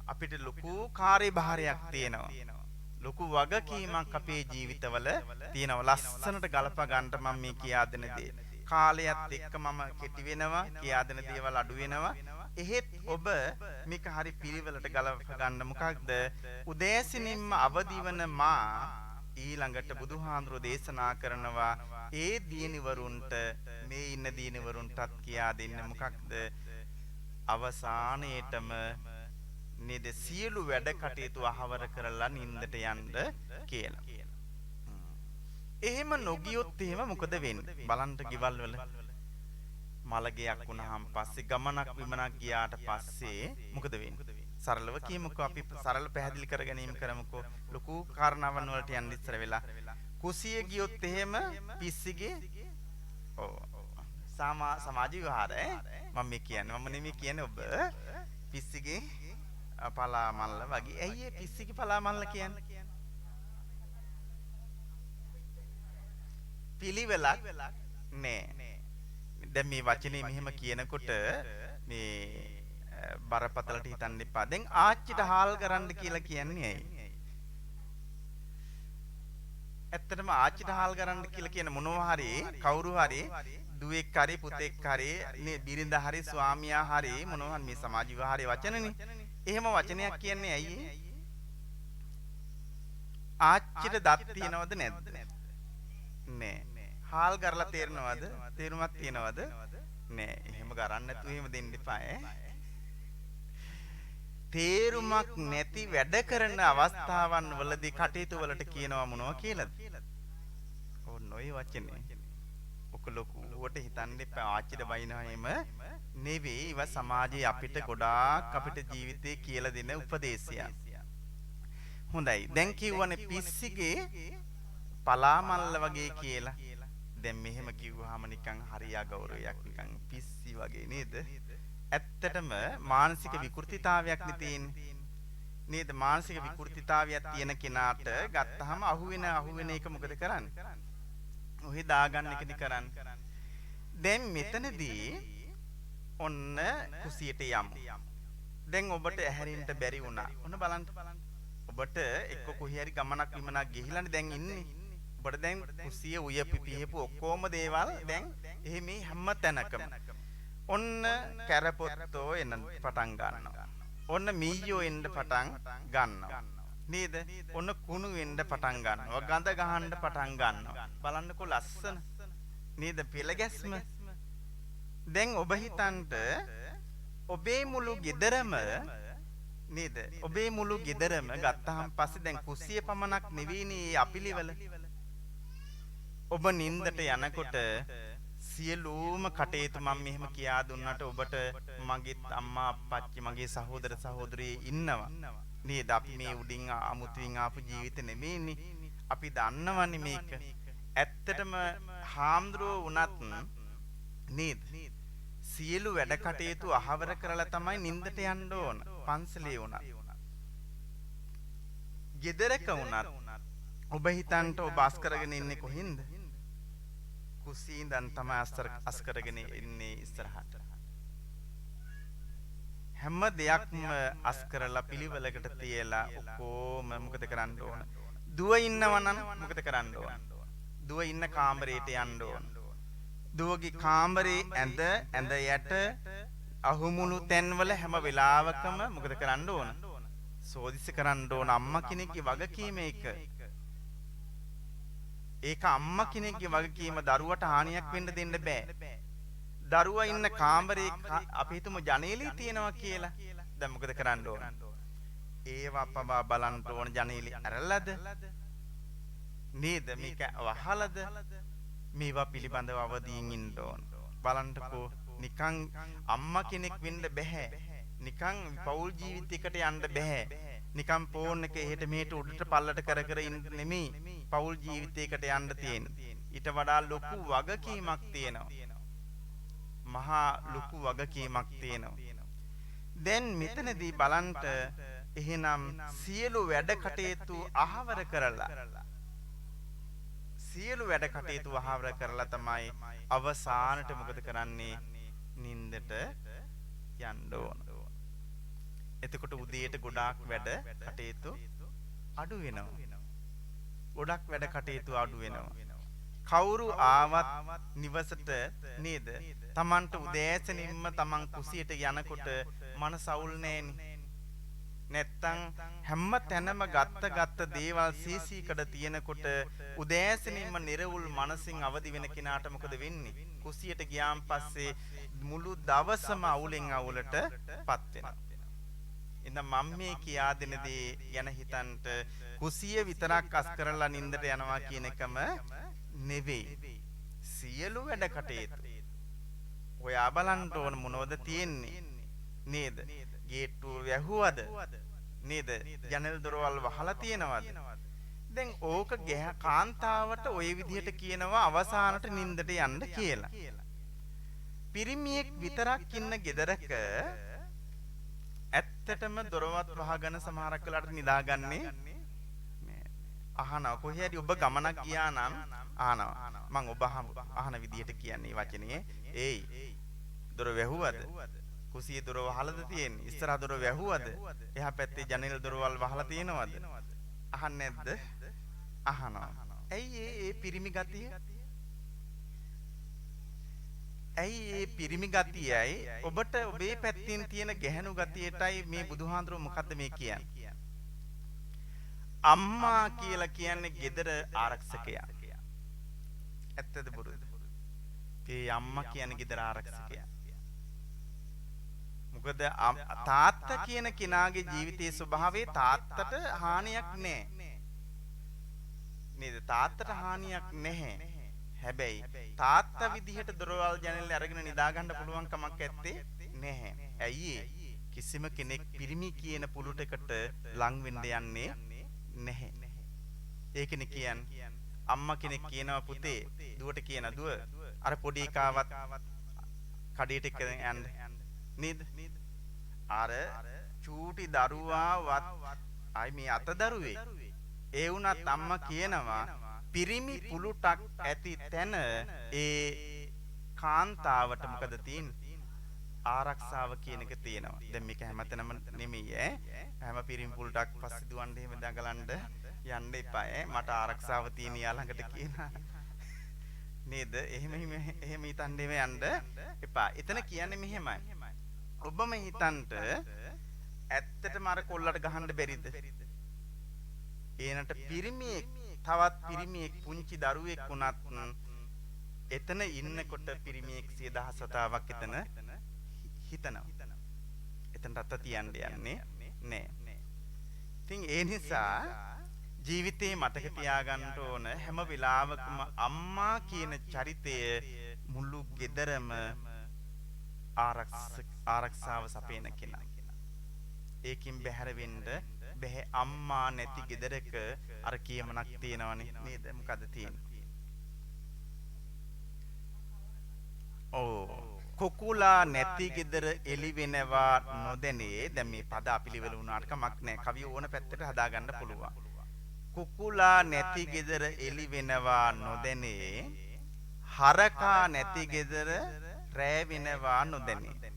අපිට ලොකු කාර්යභාරයක් තියෙනවා. ලොකු වගකීමක් අපේ ජීවිතවල තියෙනවා. ලස්සනට ගලප ගන්න මම මේ කියා දෙන දේ. කාලයත් එක්ක මම කෙටි වෙනවා, කියා දෙන දේවල් අඩු වෙනවා. එහෙත් ඔබ මේක හරි පිළිවෙලට ගලප ගන්න. මොකක්ද? උදෑසනින්ම අවදි වන මා ඊළඟට බුදුහාඳුරෝ දේශනා කරනවා ඒ දියණිවරුන්ට, මේ ඉන්න දියණිවරුන්ටත් කියා දෙන්න මොකක්ද? අවසානයේටම නේද සියලු වැඩ කටයුතු අහවර කරලා නින්දට යන්න කියලා. එහෙම නොගියොත් එහෙම මොකද වෙන්නේ? බලන්න ගෙවල් වල මලගයක් වුණාම පස්සේ ගමනක් විමනක් ගියාට පස්සේ මොකද වෙන්නේ? සරලව කියමුකෝ, අපි සරල පැහැදිලි කර ගැනීම කරමුකෝ. ලොකු කාරණාවන් වලට යන්න ඉස්සර වෙලා කුසිය ගියොත් එහෙම පිස්සිගේ ඔව් සමාජ විවහාර මම මේ කියන්නේ, මම නෙමෙයි කියන්නේ, ඔබ පිස්සිගේ පලා මල්ල වගේ. ඇයි ඒ පිස්සිගේ පලා මල්ල කියන්නේ? පිළිවෙලක් නෑ. දැන් මේ වචනේ මෙහෙම කියනකොට මේ බරපතලට හිතන්න එපා. දැන් ආච්චිට හාල් කරන්න කියලා කියන්නේ ඇයි? ඇත්තටම ආච්චිට හාල් කරන්න කියලා කියන මොනවා හරි කවුරු හරි දුවෙක් හරි පුතෙක් හරි නේ බිරිඳ හරි ස්වාමියා හරි මොනවා හරි මේ සමාජ විවහාරයේ වචනනේ. එහෙම වචනයක් කියන්නේ ඇයි? ආච්චිට දත් තියනවද නැද්ද? නෑ. හාල් කරලා තේරෙනවද? තේරුමක් තියනවද? නෑ. එහෙම කරන්න නැතුව එහෙම දෙන්න එපා ඈ. තේරුමක් නැති වැඩ කරන අවස්ථාවන් වලදී කටයුතු වලට කියනවා මොනවා කියලාද? ඔන්න ඔය වචනේ. ඔක ලොකුවට හිතන්න එපා. ආච්චිට බයිනවා එහෙම නෙවෙයි. ඒවා සමාජයේ අපිට ගොඩාක් අපිට ජීවිතේ කියලා දෙන උපදේශයක්. හොඳයි. දැන් කිව්වනේ පිස්සිගේ පලා මල්ල වගේ කියලා. දැන් මෙහෙම කිව්වහම නිකන් හරි අගෞරවයක්, නිකන් පිස්සි වගේ නේද? ඇත්තටම මානසික විකෘතිතාවයක් නේ තියෙන්නේ නේද? මානසික විකෘතිතාවයක් තියෙන කෙනාට ගත්තාම අහුවෙන එක මොකද කරන්නේ? ඔහෙ දාගන්න එකනේ කරන්නේ. දැන් මෙතනදී ඔන්න කුසියට යමු. දැන් ඔබට ඇහැරෙන්න බැරි වුණා. ඔන්න බලන්න. ඔබට එක්ක කොහේ හරි ගමනක් විමනක් ගිහිලානේ දැන් ඉන්නේ. ඔබට දැන් කුසිය උය පිපිහපු ඔක්කොම දේවල් දැන් එහෙම හැම තැනකම. ඔන්න කැරපොත්තෝ එන්න පටන් ගන්නවා. ඔන්න මීයෝ එන්න පටන් ගන්නවා. නේද? ඔන්න කුණු වෙන්න පටන් ගන්නවා. ගඳ ගහන්න පටන් ගන්නවා. බලන්නකෝ ලස්සන. නේද? පෙළ ගැස්ම. දැන් ඔබ හිතන්ට ඔබේ මුළු ගෙදරම නේද? ඔබේ මුළු ගෙදරම ගත්තාන් පස්සේ දැන් කුසිය පමණක් නෙවෙයිනේ අපිලිවල. ඔබ නින්දට යනකොට සියලුම කටයුතු මම මෙහෙම කියා දුන්නට ඔබට මගේත් අම්මා අප්පච්චි මගේ සහෝදර සහෝදරිය ඉන්නවා නේද? අපි මේ උඩින් අමුතුවෙන් ආපු ජීවිත නෙමෙයිනේ. අපි දන්නවනේ මේක. ඇත්තටම හාමුදුරුවෝ වුණත් නේද? සියලු වැඩ කටයුතු අහවර කරලා තමයි නින්දට යන්න ඕන. පන්සලේ වුණත් ගෙදරක වුණත් ඔබ හිතන්ට ඔබ අස් කරගෙන ඉන්නේ කොහින්ද? කුසී ඉඳන් තමයි අස් කරගෙන ඉන්නේ ඉස්සරහට. හැම දෙයක්ම අස් කරලා පිළිවෙලකට තියලා ඔක්කොම මොකද කරන්න ඕන? දුව ඉන්නවා නම් මොකද කරන්න ඕන? දුව ඉන්න කාමරේට යන්න ඕන. දුවගේ කාමරේ ඇඳ ඇඳ යට අහුමුණු තැන්වල හැම වෙලාවකම මොකද කරන්න ඕන? සෝදිසි කරන්න ඕන. අම්මා කෙනෙක්ගේ වගකීම ඒක. ඒක අම්මා කෙනෙක්ගේ වගකීම. දරුවට හානියක් වෙන්න දෙන්න බෑ. දරුවා ඉන්න කාමරේ අපි හිතමු ජනේලේ තියෙනවා කියලා. දැන් මොකද කරන්න ඕන? ඒවා පවා බලන්න ඕන. ජනේලේ ඇරලාද නේද? මේක වහලාද? මේවා පිළිබඳව අවදියෙන් ඉන්න ඕන. බලන්නකෝ, නිකන් අම්මා කෙනෙක් වෙන්න බෑ. නිකන් පෞල් ජීවිතයකට යන්න බෑ. නිකන් ෆෝන් එක එහෙට මෙහෙට උඩට පල්ලට කර කර ඉන්න නෙමෙයි පෞල් ජීවිතයකට යන්න තියෙන්නේ. ඊට වඩා ලොකු වගකීමක් තියෙනවා. මහා ලොකු වගකීමක් තියෙනවා. දැන් මෙතනදී බලන්ට එහෙනම් සියලු වැඩ කටයුතු අහවර කරලා, සියලු වැඩ කටයුතු අහවර කරලා තමයි අවසානට මොකද කරන්නේ? නින්දට යන්න ඕන. එතකොට උදේට ගොඩාක් වැඩ කටයුතු අඩු වෙනවා. ගොඩක් වැඩ කටයුතු අඩු වෙනවා. කවුරු ආවත් නිවසට නේද? තමන්ට උදෑසනින්ම තමන් කුසියට යනකොට මනස අවුල් නෑනේ. නැත්තම් හැම තැනම ගත්ත ගත්ත දේවල් සීසී කඩ තියෙනකොට උදෑසනින්ම නිරවුල් මනසින් අවදි වෙන කෙනාට මොකද වෙන්නේ? කුසියට ගියාන් පස්සේ මුළු දවසම අවුලෙන් අවුලට පත් වෙනවා. එහෙනම් මම මේ කියා දෙන දේ ගැන හිතන්ට කුසිය විතරක් අස් කරලා නින්දට යනවා කියන එකම නෙවෙයි. සියලු වැඩ කටයුතු හොයා බලන්න ඕන මොනවද තියෙන්නේ නේද? ගේට්ටුව වැහුවද නේද? ජනෙල් දොරවල් වහලා තියෙනවද? දැන් ඕක කාන්තාවට ඔය විදිහට කියනවා අවසානට නින්දට යන්න කියලා. පිරිමියෙක් විතරක් ඉන්න ගෙදරක ඇත්තටම දොරවත් වහගෙන සමහරක් වෙලාවට නිදාගන්නේ නෑ. අහනවා කොහේ හරි ඔබ ගමනක් ගියා නම් අහනවා. මං ඔබ අහන විදිහට කියන්නේ වචනේ. ඒයි දොර වැහුවද? කුසියේ දොර වහලාද තියෙන්නේ? ඉස්සරහා දොර වැහුවද? එහා පැත්තේ ජනෙල් දොරවල් වහලා තියෙනවද? අහන්නේ නැද්ද? අහනවා. ඇයි ඒ පිරිමි ගතිය? ඇයි ඒ පිරිමි ගතියයි ඔබට ඔබේ පැත්තෙන් තියෙන ගැහැණු ගතියටයි මේ බුදුහාඳුරුවෝ මොකද්ද මේ කියන්නේ? අම්මා කියලා කියන්නේ ගෙදර ආරක්ෂකයා. ඇත්තද බොරුද? ඒ අම්මා කියන්නේ ගෙදර ආරක්ෂකයා. මොකද තාත්තා කියන කෙනාගේ ජීවිතයේ ස්වභාවය තාත්තට හානියක් නෑ. නේද? තාත්තට හානියක් නැහැ. හැබැයි තාත්තා විදිහට දොරවල් ජනෙල් අරගෙන නිදා ගන්න පුළුවන් කමක් ඇත්තේ නැහැ. ඇයි ඒ? කිසිම කෙනෙක් පිරිමි කියන පුලුටකට ලං වෙන්න යන්නේ නැහැ. ඒකනේ කියන්නේ අම්මා කෙනෙක් කියනවා පුතේ දුවට කියන දුව අර පොඩි එකාවත් කඩේට එක්ක යන්න නේද? අර චූටි දරුවාවත් ආයි මේ අත දරුවේ ඒ වුණත් අම්මා කියනවා පිරිමි පුලුටක් ඇති තැන ඒ කාන්තාවට මොකද තියෙන්නේ? ආරක්ෂාව කියන එක තියෙනවා. දැන් මේක හැමතැනම නෙමෙයි ඈ. හැම පිරිමි පුලුටක් පස්සේ දුවන්න එහෙම දඟලන්න යන්න එපා ඈ. මට ආරක්ෂාව තියෙන යා ළඟට කියලා. නේද? එහෙම එහෙම හිතන්න එහෙම යන්න එපා. එතන කියන්නේ මෙහෙමයි. ඔබම හිතන්ට ඇත්තටම අර කොල්ලට ගහන්න බැරිද? ඒනට පිරිමියෙක් තවත් පිරිමියෙක් පුංචි දරුවෙක් වුණත් එතන ඉන්නකොට පිරිමියෙක් 100,000 වතාවක් එතන හිතනවා. එතනට අත තියන්න යන්නේ නෑ. ඉතින් ඒ නිසා ජීවිතේ මතක තියාගන්න ඕන හැම වෙලාවකම අම්මා කියන චරිතය මුළු ගෙදරම ආරක්ෂාව සපයන කෙනා. ඒකින් බැහැර වෙන්න බැහැ. අම්මා නැති ගෙදරක අර කියමනක් තියෙනවනේ නේද? මොකද තියෙන්නේ? ඔව්, කුකුලා නැති ගෙදර එලි වෙනවා නොදැනේ. දැන් මේ පද අපිලිවෙල වුණාට කමක් නැහැ. කවිය ඕන පැත්තට හදාගන්න පුළුවන්. කුකුලා නැති ගෙදර එලි වෙනවා නොදැනේ, හරකා නැති ගෙදර රෑ වෙනවා නොදැනේ,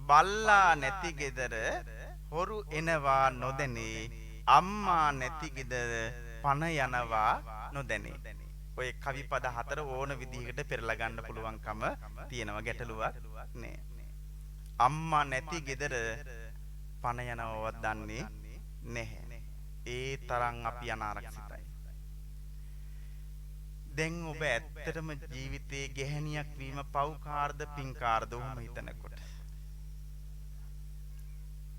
බල්ලා නැති ගෙදර හොරු එනවා නොදැනේ, අම්මා නැති ගෙදර පණ යනවා නොදැනේ. ඔය කවි පද හතර ඕන විදිහකට පෙරලා ගන්න පුළුවන්කම තියෙනවා, ගැටලුවක් නෑ. අම්මා නැති ගෙදර පණ යනවවත් දන්නේ නැහැ. ඒ තරම් අපි අනාරක්ෂිතයි. දැන් ඔබ ඇත්තටම ජීවිතේ ගැහැණියක් වීම පව්කාරද පින්කාරද ඔහොම හිතනකොට?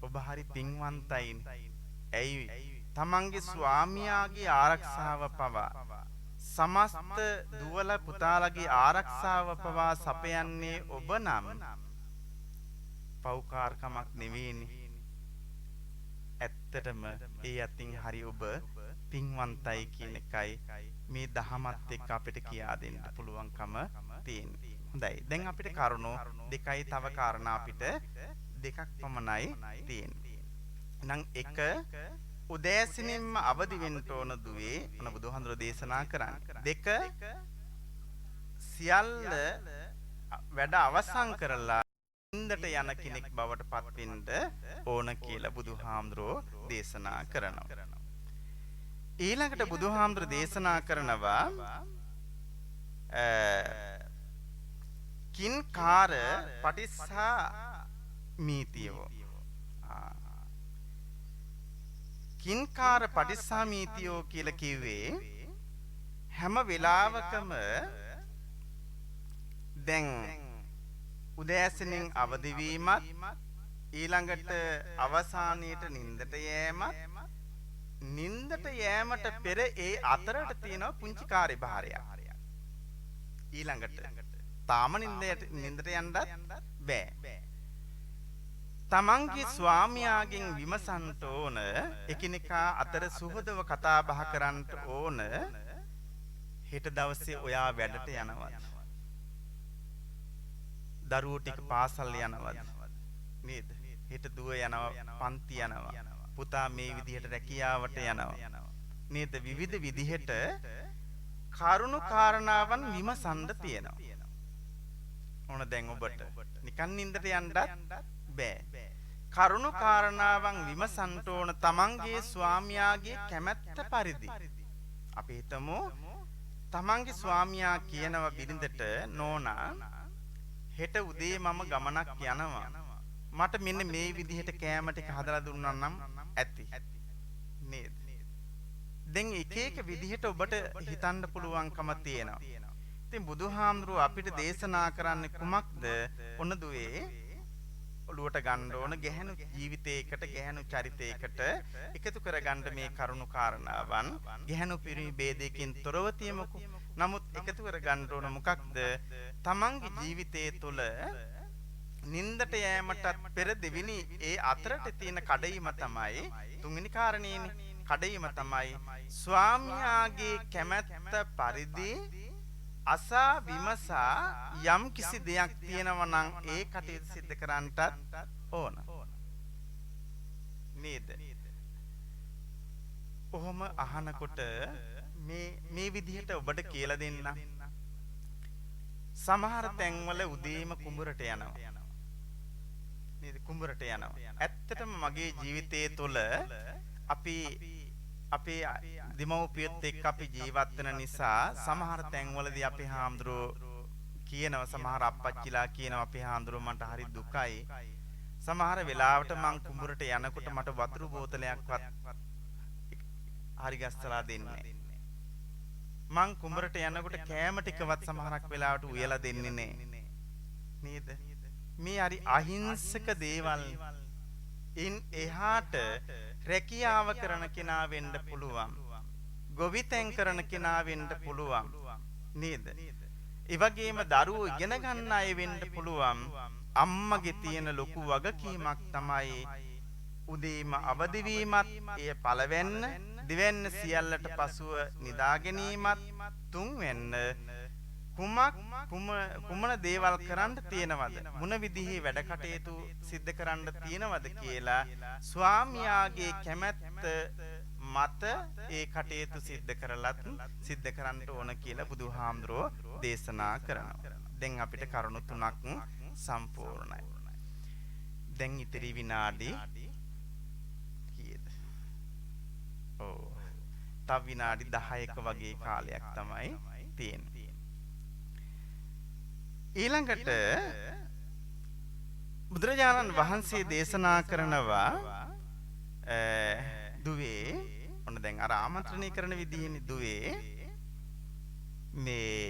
ඔබ හරි පින්වන්තයිනේ. ඇයි? තමන්ගේ ස්වාමියාගේ ආරක්ෂාව පවා, සමස්ත දුවල පුතාලගේ ආරක්ෂාව පවා සපයන්නේ ඔබ නම් පව්කාරකමක් නෙවෙයිනේ. ඇත්තටම ඒ අතින් හරි ඔබ පින්වන්තයි කියන එකයි මේ දහමත් එක්ක අපිට කියා දෙන්න පුළුවන්කම තියෙන්නේ. හොඳයි. දැන් අපිට කරුණු දෙකයි, තව කාරණා අපිට දෙකක් පමණයි තියෙන්නේ. එහෙනම් එක, උදෑසනින්ම අවදි වෙන්න ඕන දුවේ, මොන බුදුහාමුදුරුවෝ දේශනා කරන්නේ. දෙක, සියල්ල වැඩ අවසන් කරලා නින්දට යන කෙනෙක් බවට පත් වෙන්න ඕන කියලා බුදුහාමුදුරුවෝ දේශනා කරනවා. ඊළඟට බුදුහාමුදුරුවෝ දේශනා කරනවා කින්කාර පටිස්සා මීතියෝ. කින්කාර පටිස්සාමීතියෝ කියලා කිව්වේ හැම වෙලාවකම දැන් උදෑසනින් අවදි වීමත්, ඊළඟට අවසානයේට නින්දට යෑමත්, නින්දට යෑමට පෙර ඒ අතරට තියෙනවා පුංචි කාර්යභාරයක්. ඊළඟට තාම නින්දට යන්නත් බෑ. තමන්ගේ ස්වාමියාගෙන් විමසන්න ඕන, එකිනෙකා අතර සුහදව කතා බහ කරන්න ඕන. හෙට දවසේ ඔයා වැඩට යනවද? දරුවෝ ටික පාසල් යනවද? නේද? හෙට දුව යනවා, පන්ති යනවා, පුතා මේ විදිහට රැකියාවට යනවා. නේද? විවිධ විදිහට කරුණු කාරණාවන් විමසන්න තියෙනවා. ඕන දැන් ඔබට නිකන් නින්දට යන්නත් බෑ. කරුණු කාරණාවන් විමසන්න ඕන තමන්ගේ ස්වාමියාගේ කැමැත්ත පරිදි. අපි හිතමු තමන්ගේ ස්වාමියා කියනවා බිරිඳට, නෝනා හෙට උදේ මම ගමනක් යනවා, මට මෙන්න මේ විදිහට කෑම ටික හදලා දුන්නා නම් ඇති නේද? දැන් එක එක විදිහට ඔබට හිතන්න පුළුවන්කම තියෙනවා. ඉතින් බුදුහාමුදුරුවෝ අපිට දේශනා කරන්නේ කුමක්ද? ඔන්න දුවේ ඔළුවට ගන්න ඕන ගැහැණු ජීවිතයකට, ගැහැණු චරිතයකට එකතු කරගන්න මේ කරුණු කාරණාවන්. ගැහැණු පිරිමි භේදයකින් තොරව තියමුකෝ. නමුත් එකතු කරගන්න ඕන මොකක්ද? තමන්ගේ ජීවිතය තුළ නින්දට යෑමටත් පෙර දෙවෙනි ඒ අතරට තියෙන කඩයිම තමයි තුන්වෙනි කාරණේනේ. කඩයිම තමයි ස්වාමියාගේ කැමැත්ත පරිදි අසා විමසා යම් කිසි දෙයක් තියෙනවා නම් ඒ කටයුතු සිද්ධ කරන්නටත් ඕන නේද? ඔහොම අහනකොට මේ විදිහට ඔබට කියලා දෙන්න. සමහර තැන්වල උදේම කුඹරට යනවා නේද? කුඹරට යනවා. ඇත්තටම මගේ ජීවිතයේ තුළ අපි අපේ දෙමව්පියොත් එක්ක අපි ජීවත් වෙන නිසා සමහර තැන්වලදී අපේ හාමුදුරුවෝ කියනවා, සමහර අප්පච්චිලා කියනවා අපේ හාමුදුරුවෝ මට හරි දුකයි, සමහර වෙලාවට මං කුඹරට යනකොට මට වතුර බෝතලයක්වත් හරි ගස්සලා දෙන්නේ නෑ. මං කුඹරට යනකොට කෑම ටිකවත් සමහරක් වෙලාවට උයලා දෙන්නේ නෑ නේද? මේ හරි අහිංසක දේවල්. ඉන් එහාට රැකියාව කරන කෙනා වෙන්න පුළුවන්, ගොවිතැන් කරන කෙනා වෙන්න පුළුවන් නේද? ඒ වගේම දරුවෝ ඉගෙන ගන්න අය වෙන්න පුළුවන්. අම්මගේ තියෙන ලොකු වගකීමක් තමයි උදේම අවදි වීමත්, එය පළවෙන්න, දෙවැන්න සියල්ලට පසුව නිදා ගැනීමත්, තුන්වැන්න කුමක් කුමන දේවල් කරන්න තියෙනවද, මොන විදිහේ වැඩ කටයුතු සිද්ධ කරන්න තියෙනවද කියලා ස්වාමියාගේ කැමැත්ත මත ඒ කටයුතු සිද්ධ කරලත් සිද්ධ කරන්න ඕන කියලා බුදුහාමුදුරුවෝ දේශනා කරනවා. දැන් අපිට කරුණු තුනක් සම්පූර්ණයි. දැන් ඉතිරි විනාඩි කීයද? ඔව්, තව විනාඩි 10ක වගේ කාලයක් තමයි තියෙන්නේ. ඊළඟට බුදුරජාණන් වහන්සේ දේශනා කරනවා දුවේ, ඔන්න දැන් අර ආමන්ත්‍රණය කරන විදිහනේ දුවේ, මේ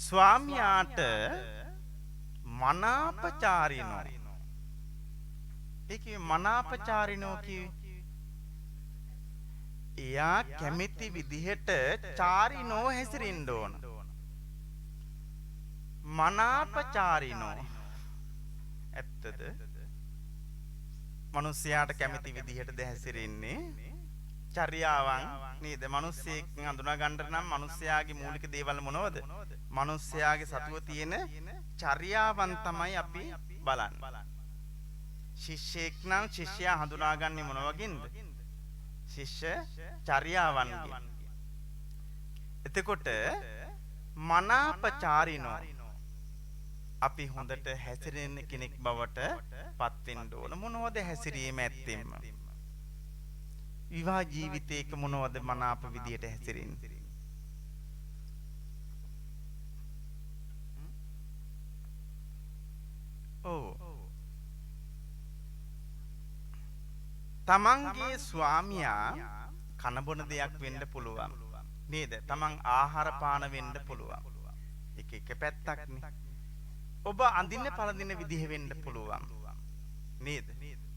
ස්වාමියාට මනාපචාරිනෝ. ඒ කිව්වේ මනාපචාරිනෝ කිව්වේ එයා කැමති විදිහට චාරිනෝ හැසිරෙන්න ඕන. මනාපචාරිනෝ ඇත්තද? මනුස්සයාට කැමති විදිහටද හැසිරෙන්නේ? චර්යාවන් නේද? මනුස්සයෙක් හඳුනා ගන්න නම් මනුස්සයාගේ මූලික දේවල් මොනවද? මනුස්සයාගේ සතුව තියෙන චර්යාවන් තමයි අපි බලන්නේ. ශිෂ්‍යයෙක් නම් ශිෂ්‍යයා හඳුනාගන්නේ මොන වගේන්ද? ශිෂ්‍ය චර්යාවන්ගෙන්. එතකොට මනාපචාරිනෝ අපි හොඳට හැසිරෙන කෙනෙක් බවට පත් වෙන්න ඕන. මොනවද හැසිරීම ඇත්තෙන්ම? විවාහ ජීවිතයක මොනවද මනාප විදියට හැසිරෙන්නේ? ඔව්, තමන්ගේ ස්වාමියා කන බොන දෙයක් වෙන්න පුළුවන් නේද? තමන් ආහාර පාන වෙන්න පුළුවන්. එක එක පැත්තක්නේ. ඔබ අඳින්න පළඳින විදිහ වෙන්න පුළුවන් නේද?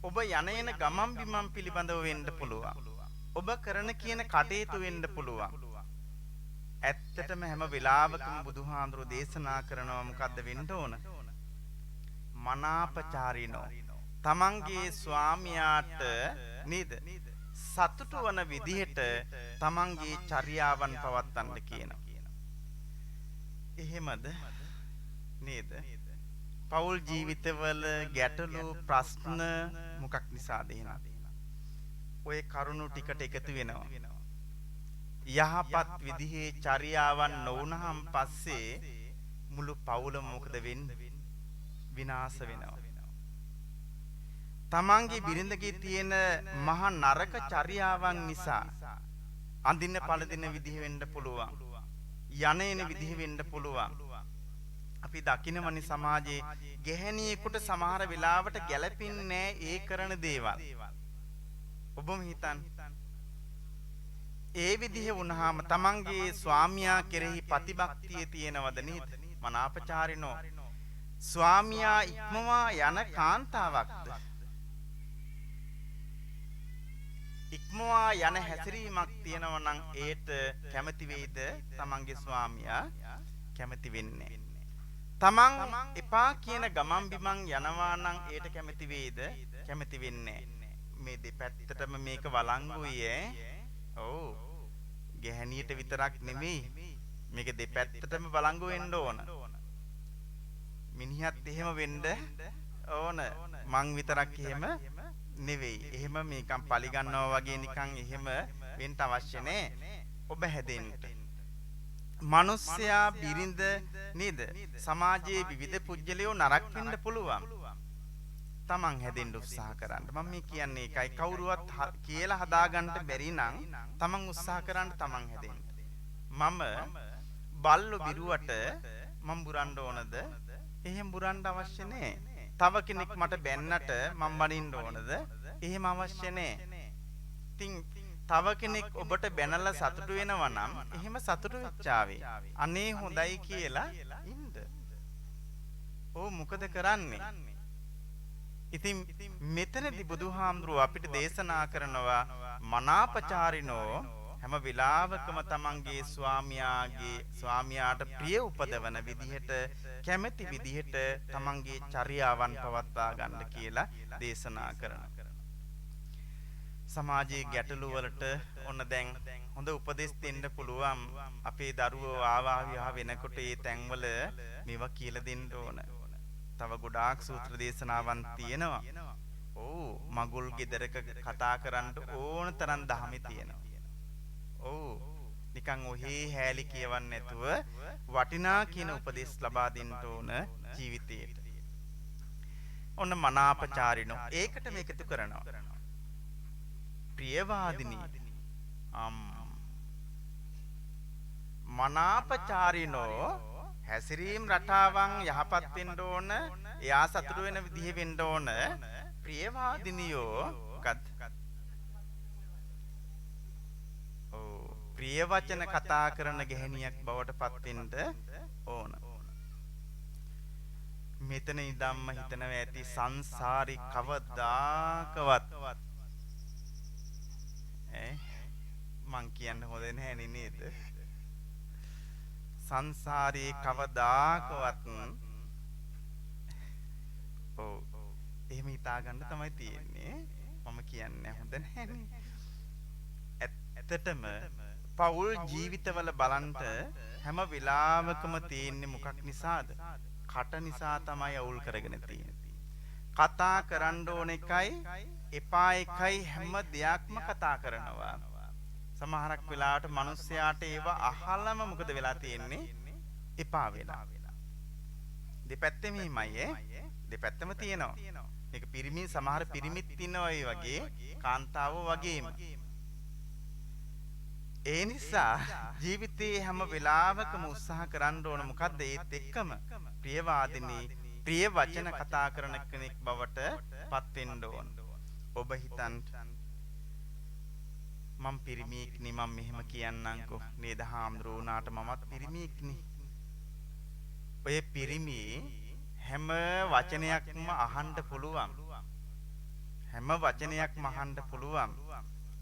ඔබ යන එන ගමන් බිමන් පිළිබඳව වෙන්න පුළුවන්. ඔබ කරන කියන කටයුතු වෙන්න පුළුවන්. ඇත්තටම හැම වෙලාවකම බුදුහාමුදුරුවෝ දේශනා කරනවා මොකද්ද වෙන්න ඕන? මනාපචාරිනෝ. තමන්ගේ ස්වාමියාට නේද සතුටු වන විදිහට තමන්ගේ චර්යාවන් පවත්වන්න කියනවා. එහෙමද නේද? පෞල් ජීවිතවල ගැටලු ප්‍රශ්න මොකක් නිසාද එහෙනම්? ඔය කරුණු ටිකට එකතු වෙනවා. යහපත් විදිහේ චර්යාවන් නොවුනහම පස්සේ මුළු පවුලම මොකද වෙන්නේ? විනාශ වෙනවා. තමන්ගේ බිරිඳගේ තියෙන මහා නරක චර්යාවන් නිසා අඳින්න පළඳින විදිහ වෙන්න පුළුවන්, යන එන විදිහ වෙන්න පුළුවන්. අපි දකිනවනේ සමාජයේ ගැහැණියෙකුට සමහර වෙලාවට ගැළපෙන්නේ නෑ ඒ කරන දේවල්. ඔබම හිතන්න. ඒ විදිහ වුණාම තමන්ගේ ස්වාමියා කෙරෙහි ප්‍රතිභක්තිය තියෙනවද නේද? මනාපචාරිනෝ. ස්වාමියා ඉක්මවා යන කාන්තාවක්ද? ඉක්මවා යන හැසිරීමක් තියෙනවා නම් ඒට කැමති වෙයිද තමන්ගේ ස්වාමියා? කැමති වෙන්නේ. තමන් එපා කියන ගමන් බිමන් යනවා නම් ඒට කැමති වෙයිද? කැමති වෙන්නේ. මේ දෙපැත්තටම මේක වළංගුයි ඈ. ඔව්. ගැහණියට විතරක් නෙමෙයි, මේක දෙපැත්තටම වළංගු වෙන්න ඕන. මිනිහත් එහෙම වෙන්න ඕන. මං විතරක් එහෙම නෙවෙයි. එහෙම මේකම් පරිගන්නවා වගේ නිකන් එහෙම වෙන්න අවශ්‍ය නෑ. ඔබ හැදෙන්න. මිනිස්සයා බිරිඳ නේද? සමාජයේ විවිධ පුජ්‍යලයෝ නරක වෙන්න පුළුවන්. තමන් හැදෙන්න උත්සාහ කරන්න. මම මේ කියන්නේ ඒකයි. කවුරුවත් කියලා හදාගන්න බැරි නම් තමන් උත්සාහ කරන්න තමන් හැදෙන්න. මම බල්ලෝ බිරුවට මම බුරන්න ඕනද? එහෙම බුරන්න අවශ්‍ය නෑ. තව කෙනෙක් මට බැන්නට මම බනින්න ඕනද? එහෙම අවශ්‍ය නෑ. ඉතින් තව කෙනෙක් ඔබට බැනලා සතුටු වෙනවා නම් එහෙම සතුටු වෙච්චාවේ. අනේ හොඳයි කියලා ඉන්න. ඔව් මොකද කරන්නේ? ඉතින් මෙතනදී බුදුහාමුදුරුවෝ අපිට දේශනා කරනවා මනාපචාරිනෝ හැම වෙලාවකම තමන්ගේ ස්වාමියාට ප්‍රිය උපදවන විදිහට කැමැති විදිහට තමන්ගේ චර්යාවන් පවත්වා ගන්න කියලා දේශනා කරනවා. සමාජයේ ගැටලු වලට ඔන්න දැන් හොඳ උපදෙස් දෙන්න පුළුවන්. අපේ දරුවෝ ආවා විවාහ වෙනකොට ඒ තැන්වල මේවා කියලා දෙන්න ඕන. තව ගොඩාක් සූත්‍ර දේශනාවන් තියෙනවා. ඔව් මගුල් ගෙදරක කතා කරන්න ඕන තරම් දහමේ තියෙනවා. ඔව් නිකන් ඔහේ හැලි කියවන්නේ නැතුව වටිනා කියන උපදෙස් ලබා දෙන්න ඕන ජීවිතේට. ඔන්න මනාපචාරිනෝ ඒකට මේ එකතු කරනවා. ප්‍රියවාදිනී මනාපචාරිනෝ හැසිරීම් රටාවන් යහපත් වෙන්න ඕන, එයා සතුටු වෙන විදිහ වෙන්න ඕන. ප්‍රියවාදිනියෝ මොකද්ද? ඔව් ප්‍රිය වචන කතා කරන ගැහණියක් බවට පත් වෙන්න ඕන. මෙතන ඉඳන්ම හිතනවා ඇති සංසාරي කවදාකවත් මං කියන්න හොඳ නැහැ නේද? සංසාරේ කවදාකවත් ඔව් එහෙම හිතා ගන්න තමයි තියෙන්නේ. මම කියන්නේ හොඳ නැහැනේ. ඇත්තටම පෞල් ජීවිතවල බලන්ට හැම වෙලාවකම තියෙන්නේ මොකක් නිසාද? කට නිසා තමයි අවුල් කරගෙන තියෙන්නේ. කතා කරන්න ඕන එකයි එපා එකයි හැම දෙයක්ම කතා කරනවා. සමහරක් වෙලාවට මිනිස්සයාට ඒව අහලම මොකද වෙලා තියෙන්නේ? එපා වෙලා. දෙපැත්තෙම එහෙමයි ඈ. දෙපැත්තම තියෙනවා. මේක පිරිමි සමහර පිරිමිත් ඉන්නවා ඒ වගේ, කාන්තාවෝ වගේම. ඒ නිසා ජීවිතේ හැම වෙලාවකම උත්සාහ කරන්න ඕන මොකද්ද? ඒත් එක්කම ප්‍රියවාදිනී ප්‍රිය වචන කතා කරන කෙනෙක් බවට පත් වෙන්න ඕන. ඔබ හිතන්න මං පිරිමියෙක්නේ, මං මෙහෙම කියන්නම්කෝ නේද හාමුදුරුවෝ වුණාට මමත් පිරිමියෙක්නේ. ඔය පිරිමි හැම වචනයක්ම අහන්න පුළුවන්. හැම වචනයක්ම අහන්න පුළුවන්.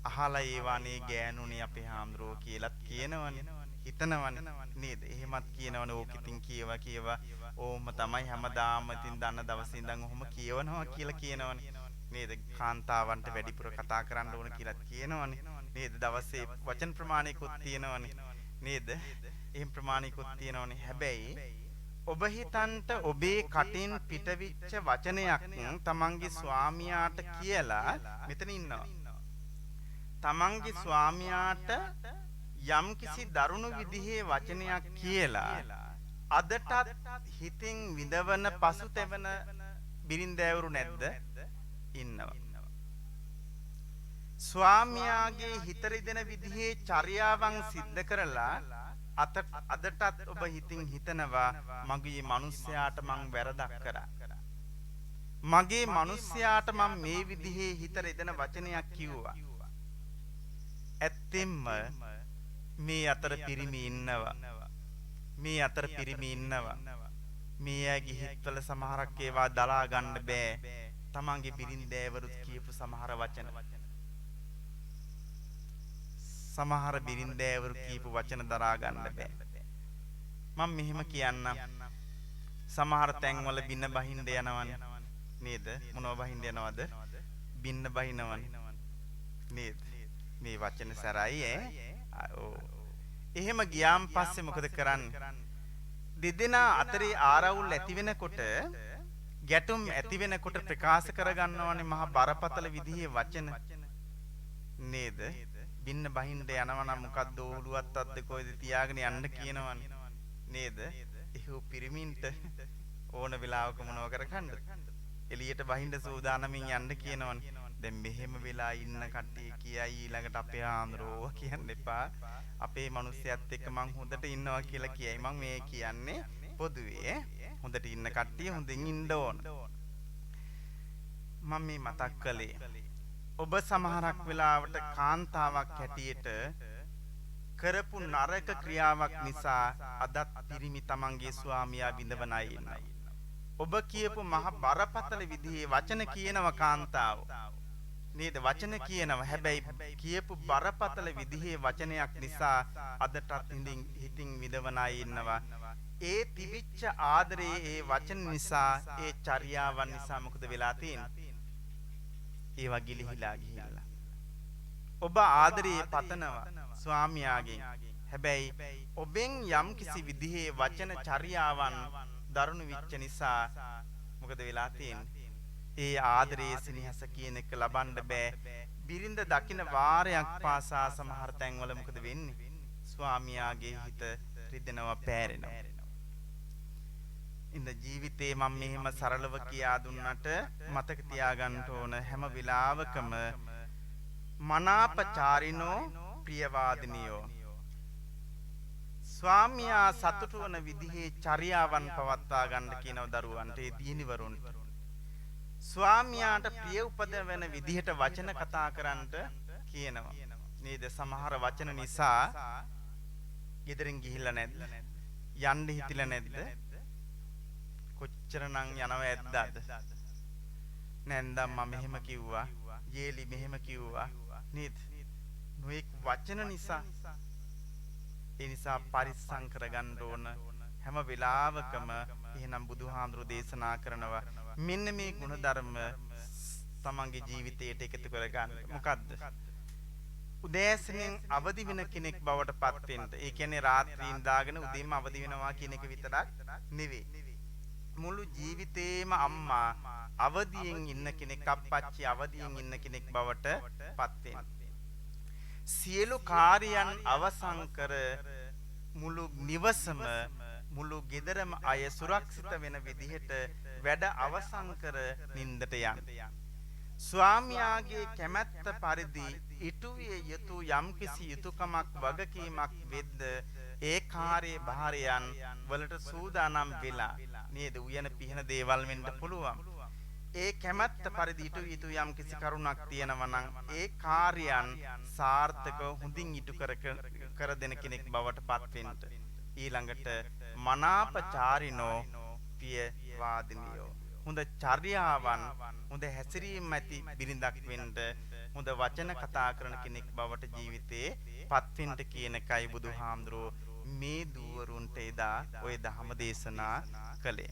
අහලා ඒවා නේ ගෑනුනේ අපේ හාමුදුරුවෝ කියලාත් කියනවනේ. හිතනවනේ නේද? එහෙමත් කියනවනේ ඕක ඉතින් කියවා කියවා ඕම තමයි හැමදාම ඉතින් දන්න දවසේ ඉඳන් ඔහොම කියවනවා කියලා කියනවනේ නේද? කාන්තාවන්ට වැඩිපුර කතා කරන්න ඕන කියලාත් කියනවනේ නේද? දවසේ වචන ප්‍රමාණයකුත් තියෙනවනේ නේද? එහෙම ප්‍රමාණයකුත් තියෙනවනේ. හැබැයි ඔබ හිතන්ට ඔබේ කටින් පිටවිච්ච වචනයක් තමන්ගේ ස්වාමියාට කියලා මෙතන ඉන්නවා. තමන්ගේ ස්වාමියාට යම්කිසි දරුණු විදිහේ වචනයක් කියලා අදටත් හිතින් විඳවන පසුතැවෙන බිරින්දෑවරු නැද්ද? ඉන්නවා. ස්වාමියාගේ හිත රිදෙන විදිහේ චර්යාවන් සිද්ධ කරලා අදටත් ඔබ හිතින් හිතනවා මගේ මිනිස්යාට මං වැරදක් කරා. මගේ මිනිස්යාට මං මේ විදිහේ හිත රිදෙන වචනයක් කිව්වා. ඇත්තෙන්ම මේ අතර පිරිමි ඉන්නවා. මේ අතර පිරිමි ඉන්නවා. මේ අයගේ හිතවල සමහරක් ඒවා දරා ගන්න බෑ. තමන්ගේ බිරින්දෑවරුත් කියපු සමහර වචන. සමහර බිරින්දෑවරු කියපු වචන දරා ගන්න බෑ. මම මෙහෙම කියන්නම්. සමහර තැන්වල බින්න බහින්න යනවනේ නේද? මොනව බහින්න යනවද? බින්න බහිනවනේ නේද? මේ වචන සැරයි ඈ. ඔව්. එහෙම ගියාන් පස්සේ මොකද කරන්නේ? දෙදෙනා අතරේ ආරවුල් ඇති වෙනකොට, ගැටුම් ඇති වෙනකොට ප්‍රකාශ කරගන්නවනේ මහා බරපතල විදිහේ වචන නේද? බින්න බහින්න යනවා නම් මොකද්ද ඔළුවත් අද්ද කොයිද තියාගෙන යන්න කියනවනේ නේද? එහෙව් පිරිමින්ට ඕන වෙලාවක මොනව කරගන්නද? එළියට බහින්න සූදානමින් යන්න කියනවනේ. දැන් මෙහෙම වෙලා ඉන්න කට්ටිය කියයි ඊළඟට අපේ ආන්දරෝ කියන්න එපා. අපේ මිනිස්සයත් එක්ක මං හොඳට ඉන්නවා කියලා කියයි. මං මේ කියන්නේ පොදුවේ හොඳට ඉන්න කට්ටිය හොඳින් ඉන්න ඕන. මං මේ මතක් කළේ ඔබ සමහරක් වෙලාවට කාන්තාවක් හැටියට කරපු නරක ක්‍රියාවක් නිසා අදත් පිරිමි තමන්ගේ ස්වාමියා විඳවන අය ඉන්නවා. ඔබ කියපු මහ බරපතල විදිහේ වචන කියනවා කාන්තාව නේද? වචන කියනවා. හැබැයි කියපු බරපතල විදිහේ වචනයක් නිසා අදටත් හිතින් විඳවන අය ඉන්නවා. ඒ තිබිච්ච ආදරේ ඒ වචන නිසා, ඒ චර්යාවන් නිසා මොකද වෙලා තියෙන්නේ? ඒවා ගිලිහිලා ගිහිල්ලා. ඔබ ආදරේ පතනවා ස්වාමියාගෙන්. හැබැයි ඔබෙන් යම්කිසි විදිහේ වචන චර්යාවන් දරුණු වෙච්ච නිසා මොකද වෙලා තියෙන්නේ? ඒ ආදරයේ සෙනෙහස කියන එක ලබන්න බෑ. බිරිඳ දකින වාරයක් පාසා සමහර තැන්වල මොකද වෙන්නේ? ස්වාමියාගේ හිත රිදෙනවා, පෑරෙනවා. ඉන්න ජීවිතේ මම මෙහෙම සරලව කියා දුන්නට මතක තියාගන්න ඕන හැම වෙලාවකම මනාපචාරිනෝ ප්‍රියවාදිනියෝ, ස්වාමියා සතුටු වන විදිහේ චර්යාවන් පවත්වා ගන්න කියනව දරුවන්ට, ඒ දියණිවරුන්ට. ස්වාමියාට ප්‍රිය උපදවන විදිහට වචන කතා කරන්නට කියනවා නේද? සමහර වචන නිසා ගෙදරින් ගිහිල්ලා නැද්ද? යන්න හිතිලා නැද්ද? කොච්චරනම් යනව ඇද්ද අද? නැන්දම් මම මෙහෙම කිව්වා, ජේලි මෙහෙම කිව්වා නේද? නොඑක් වචන නිසා. ඒ නිසා පරිස්සම් කරගන්න ඕන හැම වෙලාවකම. එහෙනම් බුදුහාමුදුරු දේශනා කරනවා මෙන්න මේ ගුණධර්ම තමන්ගේ ජීවිතයට එකතු කරගන්න. මොකද්ද? උදෑසනින් අවදි වෙන කෙනෙක් බවට පත් වෙන්න. ඒ කියන්නේ රාත්‍රී ඉඳාගෙන උදේම අවදි වෙනවා කියන එක විතරක් නෙවෙයි. මුළු ජීවිතේම අම්මා අවදියෙන් ඉන්න කෙනෙක්, අප්පච්චි අවදියෙන් ඉන්න කෙනෙක් බවට පත් වෙන්න. සියලු කාර්යයන් අවසන් කර මුළු නිවසම, මුළු ගෙදරම අය සුරක්ෂිත වෙන විදිහට වැඩ අවසන් කර නින්දට යන්න. ස්වාමියාගේ කැමැත්ත පරිදි ඉටු විය යුතු යම්කිසි යුතුයකමක් වගකීමක් වෙද්ද ඒ කාර්ය භාරයන් වලට සූදානම් වෙලා නේද? උයන පිහන දේවල් වෙන්න පුළුවන්. ඒ කැමැත්ත පරිදි ඉටු විය යුතු යම්කිසි කරුණක් තියෙනවා නම් ඒ කාර්යයන් සාර්ථකව හොඳින් ඉටු කර දෙන කෙනෙක් බවට පත් වෙන්න. ඊළඟට මනාපචාරිනෝ පිය වාදිනියෝ, හොඳ චර්යාවන්, හොඳ හැසිරීම් ඇති බිරිඳක් වෙන්න, හොඳ වචන කතා කරන කෙනෙක් බවට ජීවිතේ පත් වෙන්න කියන එකයි බුදුහාමුදුරුවෝ මේ දූවරුන්ට එදා ඔය දහම දේශනා කළේ.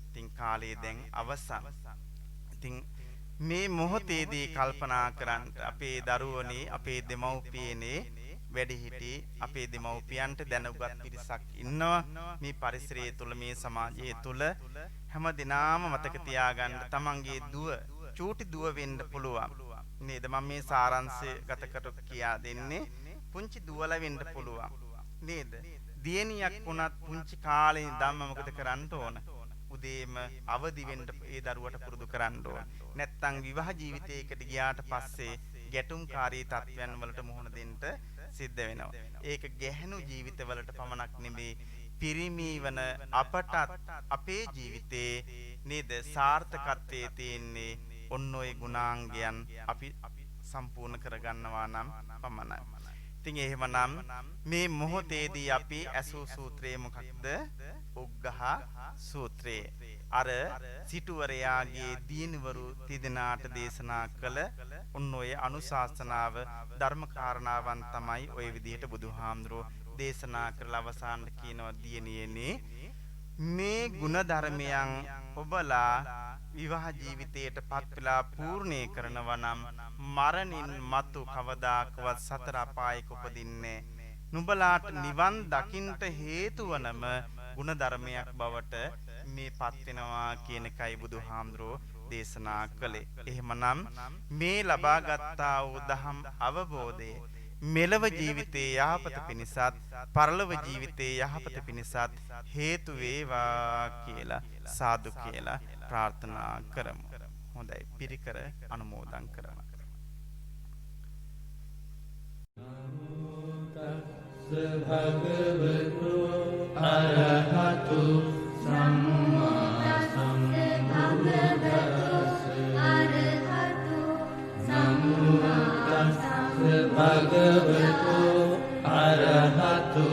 ඉතින් කාලය දැන් අවසන්. ඉතින් මේ මොහොතේදී කල්පනා කරන්න අපේ දරුවනේ, අපේ දෙමව්පියනේ, වැඩිහිටි අපේ දෙමව්පියන්ට දැනුගත් පිරිසක් ඉන්නවා මේ පරිසරය තුල, මේ සමාජය තුල. හැම දිනාම මතක තියාගන්න තමන්ගේ දුව චූටි දුව වෙන්න පුළුවන් නේද? මම මේ සාරාංශය ගත කර කියා දෙන්නේ. පුංචි දුවලා වෙන්න පුළුවන් නේද? දියණියක් වුණත් පුංචි කාලේ ඉඳන්ම මොකද කරන්න ඕන? උදේම අවදි වෙන්න ඒ දරුවට පුරුදු කරන්න ඕන. නැත්තම් විවාහ ජීවිතයකට ගියාට පස්සේ ගැටුම්කාරී තත්ත්වයන් වලට මුහුණ දෙන්න සිද්ධ වෙනවා. ඒක ගැහැණු ජීවිතවලට පමණක් නෙමෙයි, පිරිමි වන අපටත් අපේ ජීවිතේ නේද සාර්ථකත්වයේ තියෙන්නේ ඔන්න ඔය ගුණාංගයන් අපි සම්පූර්ණ කරගන්නවා නම් පමණයි. ඉතින් එහෙමනම් මේ මොහොතේදී අපි ඇසූ සූත්‍රය මොකක්ද? උග්ඝහ සූත්‍රය. අර සිටුවරයාගේ දියණිවරු තිදෙනාට දේශනා කළ ඔන්න ඔය අනුශාසනාව, ධර්ම කාරණාවන් තමයි ඔය විදිහට බුදුහාමුදුරුවෝ දේශනා කරලා අවසානට කියනවා, දියණියනේ මේ ගුණ ධර්මයන් ඔබලා විවාහ ජීවිතයට පත් වෙලා පූර්ණේ කරනවා නම් මරණින් මතු කවදාකවත් සතර අපායක උපදින්නේ නුඹලාට නිවන් දකින්ට හේතු වනම ගුණ ධර්මයක් බවට මේ පත් වෙනවා කියන එකයි බුදුහාමුදුරුවෝ දේශනා කළේ. එහෙමනම් මේ ලබාගත්තා වූ දහම් අවබෝධය මෙලව ජීවිතයේ යහපත පිණිසත් පරලොව ජීවිතයේ යහපත පිණිසත් හේතු වේවා කියලා සාදු කියලා ප්‍රාර්ථනා කරමු. හොඳයි, පිරිකර අනුමෝදන් කරමු. නමෝ තස්ස භගවතු අරහතු සම්මා සම්බුද්දස්ස. නමෝ තස්ස භගවතු අරහතු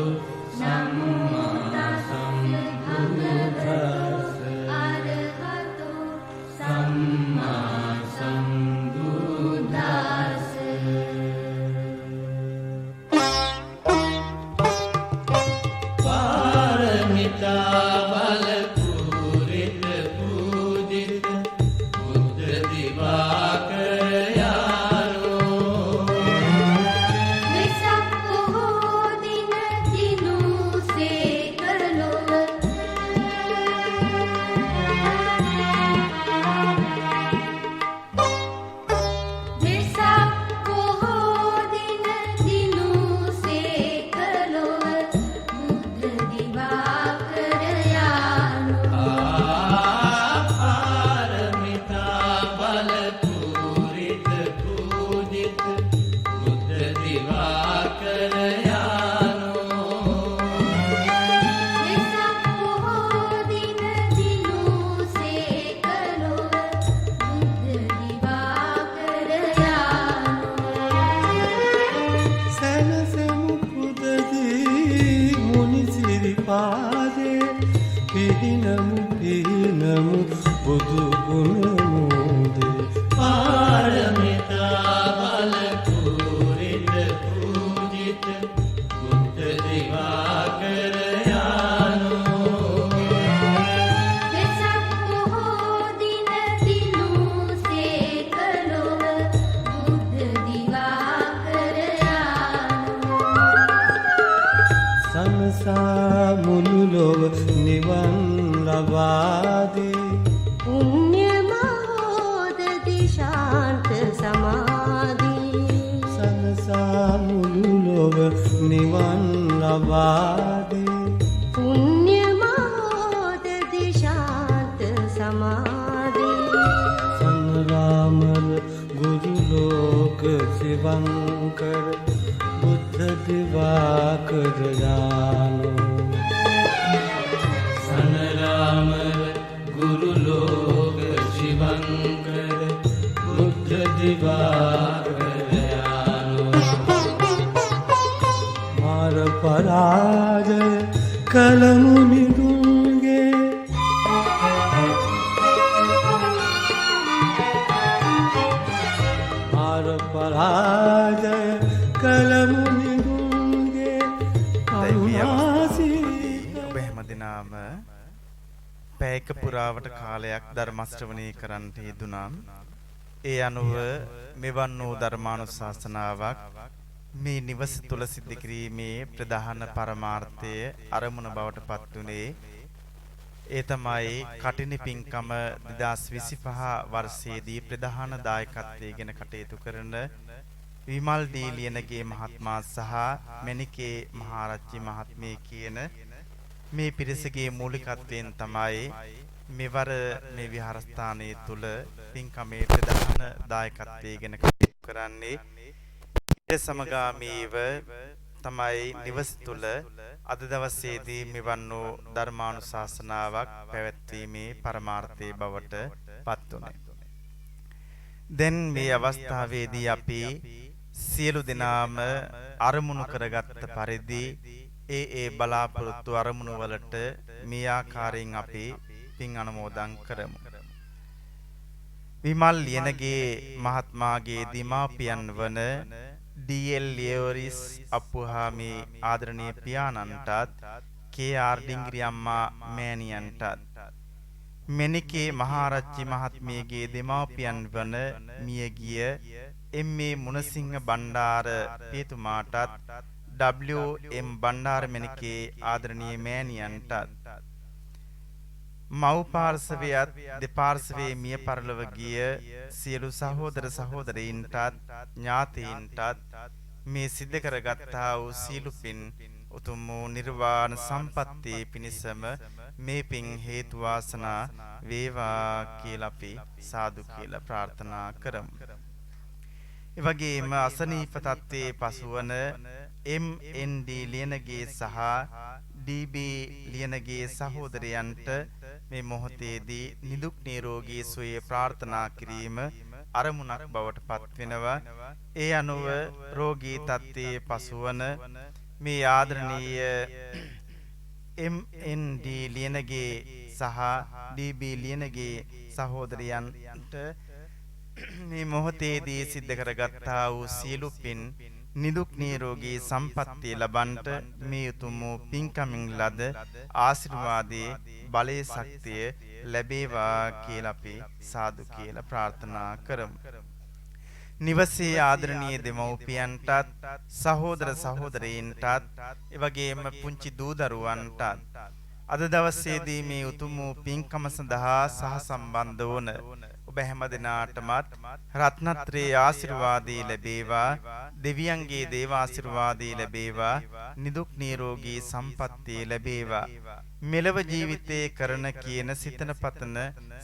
සම්මා සම්බුද්දස්ස. සම්මා සම්බුද්දස්ස. පාරමිතා බල පූරිත පූජිත බුද්ධ දිවාකර යානෝ. වෙසක් පොහෝ දින දිනූසේ කරලොව වෙසක් පොහෝ දින දිනූසේ කරලොව බුද්ධ දිවාකර යානෝ. පාරමිතා බල පූරිත පූජිත බුද්ධ දිවාකර යානෝ. වෙසක් පොහෝ දින දිනූසේ කරලොව බුද්ධ දිවාකර යානෝ. සැනසෙමු පුදදී මුනි සිරිපාදේ, පිහිනමු පිහිනමු බුදු ගුණ මෝදේ. පාරමිතා බල පූරිත පූජිත බුද්ධ දිවාකර යානෝ. වෙසක් පොහෝ දින දිනූසේ කරලොව බුද්ධ දිවාකර යානෝ. සංසා මුළු ලොව නිවන් ලබා දී පුණ්‍ය මහෝදති ශාන්ත සමාධි. සනසා මුළු ලොව නිවන් ලබා දී පුණ්‍ය මහෝදති ශාන්ත සමාධි. සංරාමර ගුරු ලෝක සිවංකර බුද්ධ දිවාකර යානෝ. සනරාමර ගුරු ලෝක ශිවංකර බුද්ධ දිවාකර යානෝ. මාර පරාජය කළ මුනිදුන්ගේ මාර පරාජය කළ මුනිදුන්ගේ දැන් මේ පැයක පුරාවට කාලයක් ධර්ම ශ්‍රවණය කරන්නට යෙදුනා. ඒ අනුව මෙවන් වූ ධර්මානුශාසනාවක් මේ නිවස තුල සිද්ධ කිරීමේ ප්‍රධාන පරමාර්ථය අරමුණ බවට පත් වුණේ ඒ තමයි කටින පින්කම 2025 වර්ෂයේදී ප්‍රධාන දායකත්වයෙන් කටයුතු කරන විමල් ඩී ලියනගේ මහත්මයා සහ මණිකේ මහාරච්චි මහත්මිය කියන මේ පිරිසගේ මූලිකත්වයෙන් තමයි මෙවර මේ විහාරස්ථානයේ තුල පින්කමේ ප්‍රධාන දායකත්වයෙන් කටයුතු කරන්නේ. ඊට සමගාමීව තමයි නිවස තුල අද දවසේදී මෙවන් වූ ධර්මානුශාසනාවක් පැවැත්වීමේ පරමාර්ථය බවට පත් වුණේ. දැන් මේ අවස්ථාවේදී අපි සියලු දෙනාම අරමුණු කරගත්ත පරිදි ඒ ඒ බලාපොරොත්තු අරමුණු වලට මේ ආකාරයෙන් අපි පින් අනුමෝදන් කරමු. විමල් ලියනගේ මහත්මාගේ දෙමාපියන් වන ඩී.එල්. ලියෝරිස් අප්පුහාමි ආදරණීය පියාණන්ටත් කේ.ආර්. ඩිංගිරි අම්මා මෑණියන්ටත් මෙනිකේ මහාරච්චි මහත්මියගේ දෙමාපියන් වන මියගිය එම්.ඒ. මුණසිංහ බණ්ඩාර පියතුමාටත් ඩබ්ලිව්.එම්. බණ්ඩාර මෙනිකේ ආදරණීය මෑණියන්ටත් මව් පාර්ශවයත් දෙපාර්ශවයේ මිය පරලොව ගිය සියලු සහෝදර සහෝදරීන්ටත් ඥාතීන්ටත් මේ සිද්ධ කරගත්තා වූ සියලු පින් උතුම් වූ නිර්වාණ සම්පත්තිය පිණිසම මේ පින් හේතු වාසනා වේවා කියලා අපි සාදු කියලා ප්‍රාර්ථනා කරමු. ඒ වගේම අසනීප තත්ත්වයේ පසුවන එම්.එන්.ඩී. ලියනගේ සහ ඩී.බී. ලියනගේ සහෝදරයන්ට මේ මොහොතේදී නිදුක් නිරෝගී සුවය ප්‍රාර්ථනා කිරීම අරමුණක් බවට පත් වෙනවා. ඒ අනුව රෝගී තත්ත්වයේ පසුවන මේ ආදරණීය එම්.එන්.ඩී. ලියනගේ සහ ඩී.බී. ලියනගේ සහෝදරයන්ට මේ මොහොතේදී සිද්ධ කරගත්තා වූ සියලු පින් නිදුක් නිරෝගී සම්පන්නිය ලබන්ට මේ උතුම් වූ පින්කමින් ලද ආශිර්වාදයේ බලයේ ශක්තිය ලැබේවා කියලා අපි සාදු කියලා ප්‍රාර්ථනා කරමු. නිවසේ ආදරණීය දෙමව්පියන්ටත් සහෝදර සහෝදරීන්ටත් එවැගේම පුංචි දූ දරුවන්ටත් අද දවසේදී මේ උතුම් වූ පින්කම සඳහා සහසම්බන්ධ වන ඔබ හැම දිනාටමත් රත්නත්‍රයේ ආශිර්වාදේ ලැබේවා, දෙවියන්ගේ දේව ආශිර්වාදේ ලැබේවා, නිදුක් නිරෝගී සම්පන්නිය ලැබේවා. මෙලව ජීවිතයේ කරන කියන සිතන පතන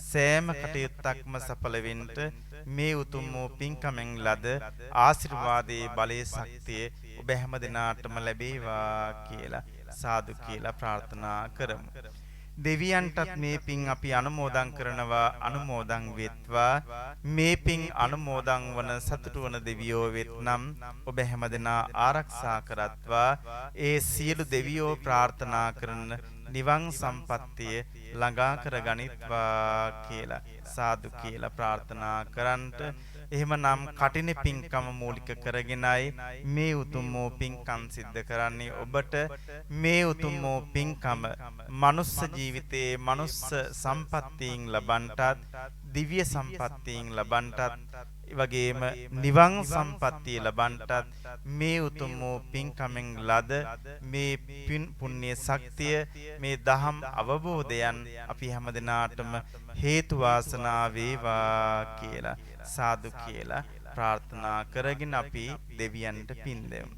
සෑම කටයුත්තක්ම සඵල වෙන්න මේ උතුම් වූ පින්කමෙන් ලද ආශිර්වාදයේ බලයේ ශක්තිය ඔබ හැම දිනාටම ලැබේවා කියලා සාදු කියලා ප්‍රාර්ථනා කරමු. දෙවියන්ටත් මේ පින් අපි අනුමෝදන් කරනවා, අනුමෝදන් වෙත්වා. මේ පින් අනුමෝදන් වන සතුටු වන දෙවියෝ වෙත්නම් ඔබ හැමදෙනා ආරක්ෂා කරත්වා. ඒ සියලු දෙවියෝ ප්‍රාර්ථනා කරන නිවන් සම්පත්තිය ළඟා කරගනිත්වා කියලා සාදු කියලා ප්‍රාර්ථනා කරන්ට. එහෙමනම් කටින පින්කම මූලික කරගෙනයි මේ උතුම් වූ පින්කම් සිද්ධ කරන්නේ. ඔබට මේ උතුම් වූ පින්කම මනුස්ස ජීවිතයේ මනුස්ස සම්පත්තීන් ලබන්ටත්, දිව්‍ය සම්පත්තීන් ලබන්ටත්, එවැගේම නිවන් සම්පත්තිය ලබන්ටත් මේ උතුම් වූ පින්කමෙන් ලද මේ පින් පුණ්‍ය ශක්තිය, මේ දහම් අවබෝධයන් අපි හැමදෙනාටම හේතු වාසනා වේවා කියලා සාදු කියලා ප්‍රාර්ථනා කරගෙන අපි දෙවියන්ට පින් දෙමු.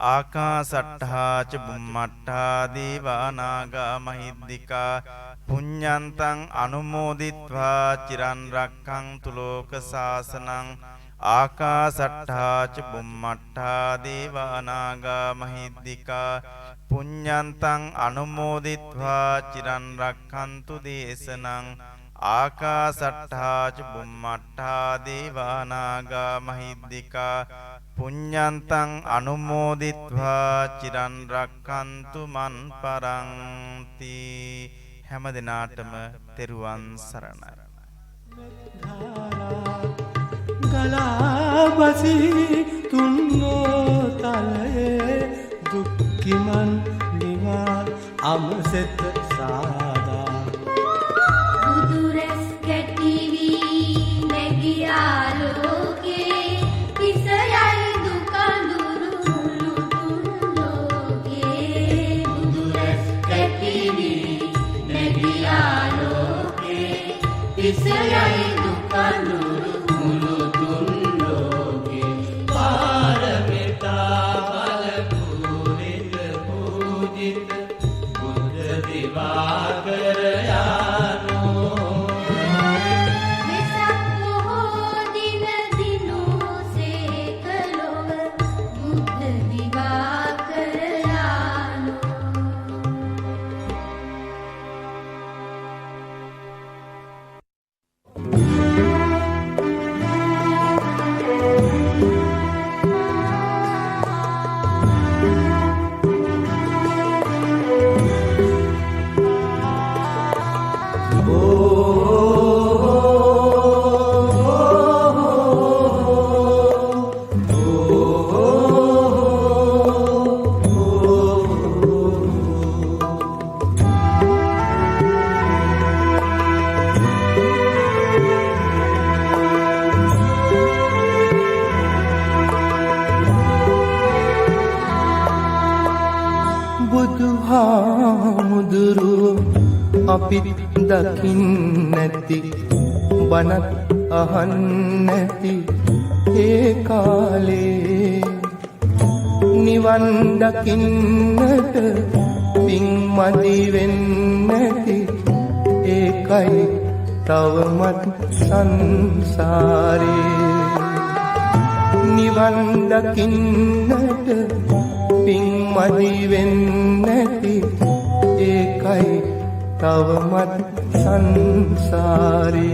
ආකාසට්ඨා ච බුම්මට්ඨා දේවා නාග මහිද්దికා පුඤ්ඤන්තං අනුමෝදිත්වා චිරන් රැක්කන්තු ලෝක සාසනං. ආකාසට්ඨා ච බුම්මට්ඨා දේවා නාග මහිද්దికා පුඤ්ඤන්තං අනුමෝදිත්වා චිරන් රැක්කන්තු දේශනං. ආකාසට්ඨා ච බුම්මට්ඨා දේවා නාග මහිද්దికා පුඤ්ඤන්තං අනුමෝදිත්වා චිරන් රැක්කන්තු මන් පරන්ති. හැම දිනාටම තෙරුවන් සරණයි. ගලා බසී තුන්නෝ තලයේ දුක්ඛිමන් නිවා අමසෙත සාදා. දිසයයි දුක අඳුරු මුළු තුන් ලෝකේ පාරමිතා බල පූරිත පූජිත බුද්ධ දිවාකර යානෝ. වෙසක් පොහෝ දින දිනූසේක ලොව බුද්ධ දිවාකර යානෝ. බුදුහාමුදුරුවෝ අපිත් දකින්නැති, බණත් අහන්නැති ඒ කාලේ, නිවන් දකින්නට පින් මදි වෙන්නැති, ඒකයි තවමත් සංසාරේ. නිවන් දකින්නට පින් මදි වෙන්නැති, ඒකයි තවමත් සංසාරේ.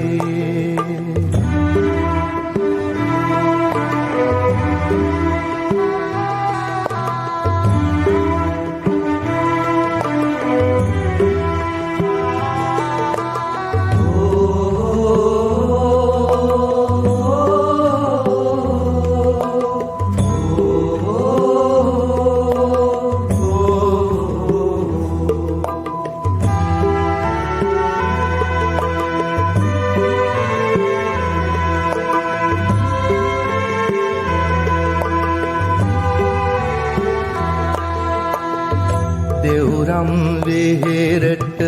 දෙව්රම් වෙහෙරට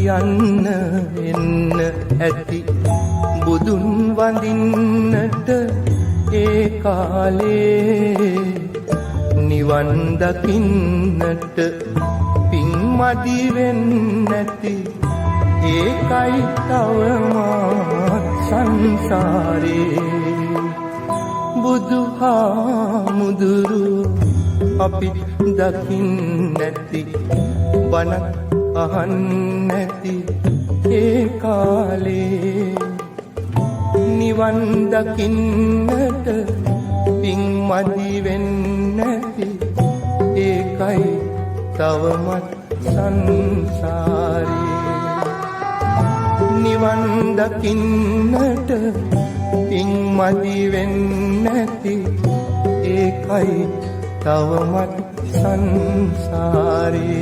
යන්න එන්න ඇති, බුදුන් වඳින්නට ඒ කාලේ, නිවන් දකින්නට පින් මදි වෙන්නැති, ඒකයි තවමත් සංසාරේ. බුදුහාමුදුරුවෝ අපිත් දකින්නැති, බණත් අහන්නැති ඒ කාලේ, නිවන් දකින්නට පින් මදි වෙන්නැති, ඒකයි තවමත් සංසාරේ. නිවන් දකින්නට පින් මදි වෙන්නැති, ඒකයි තවමත් සංසාරේ.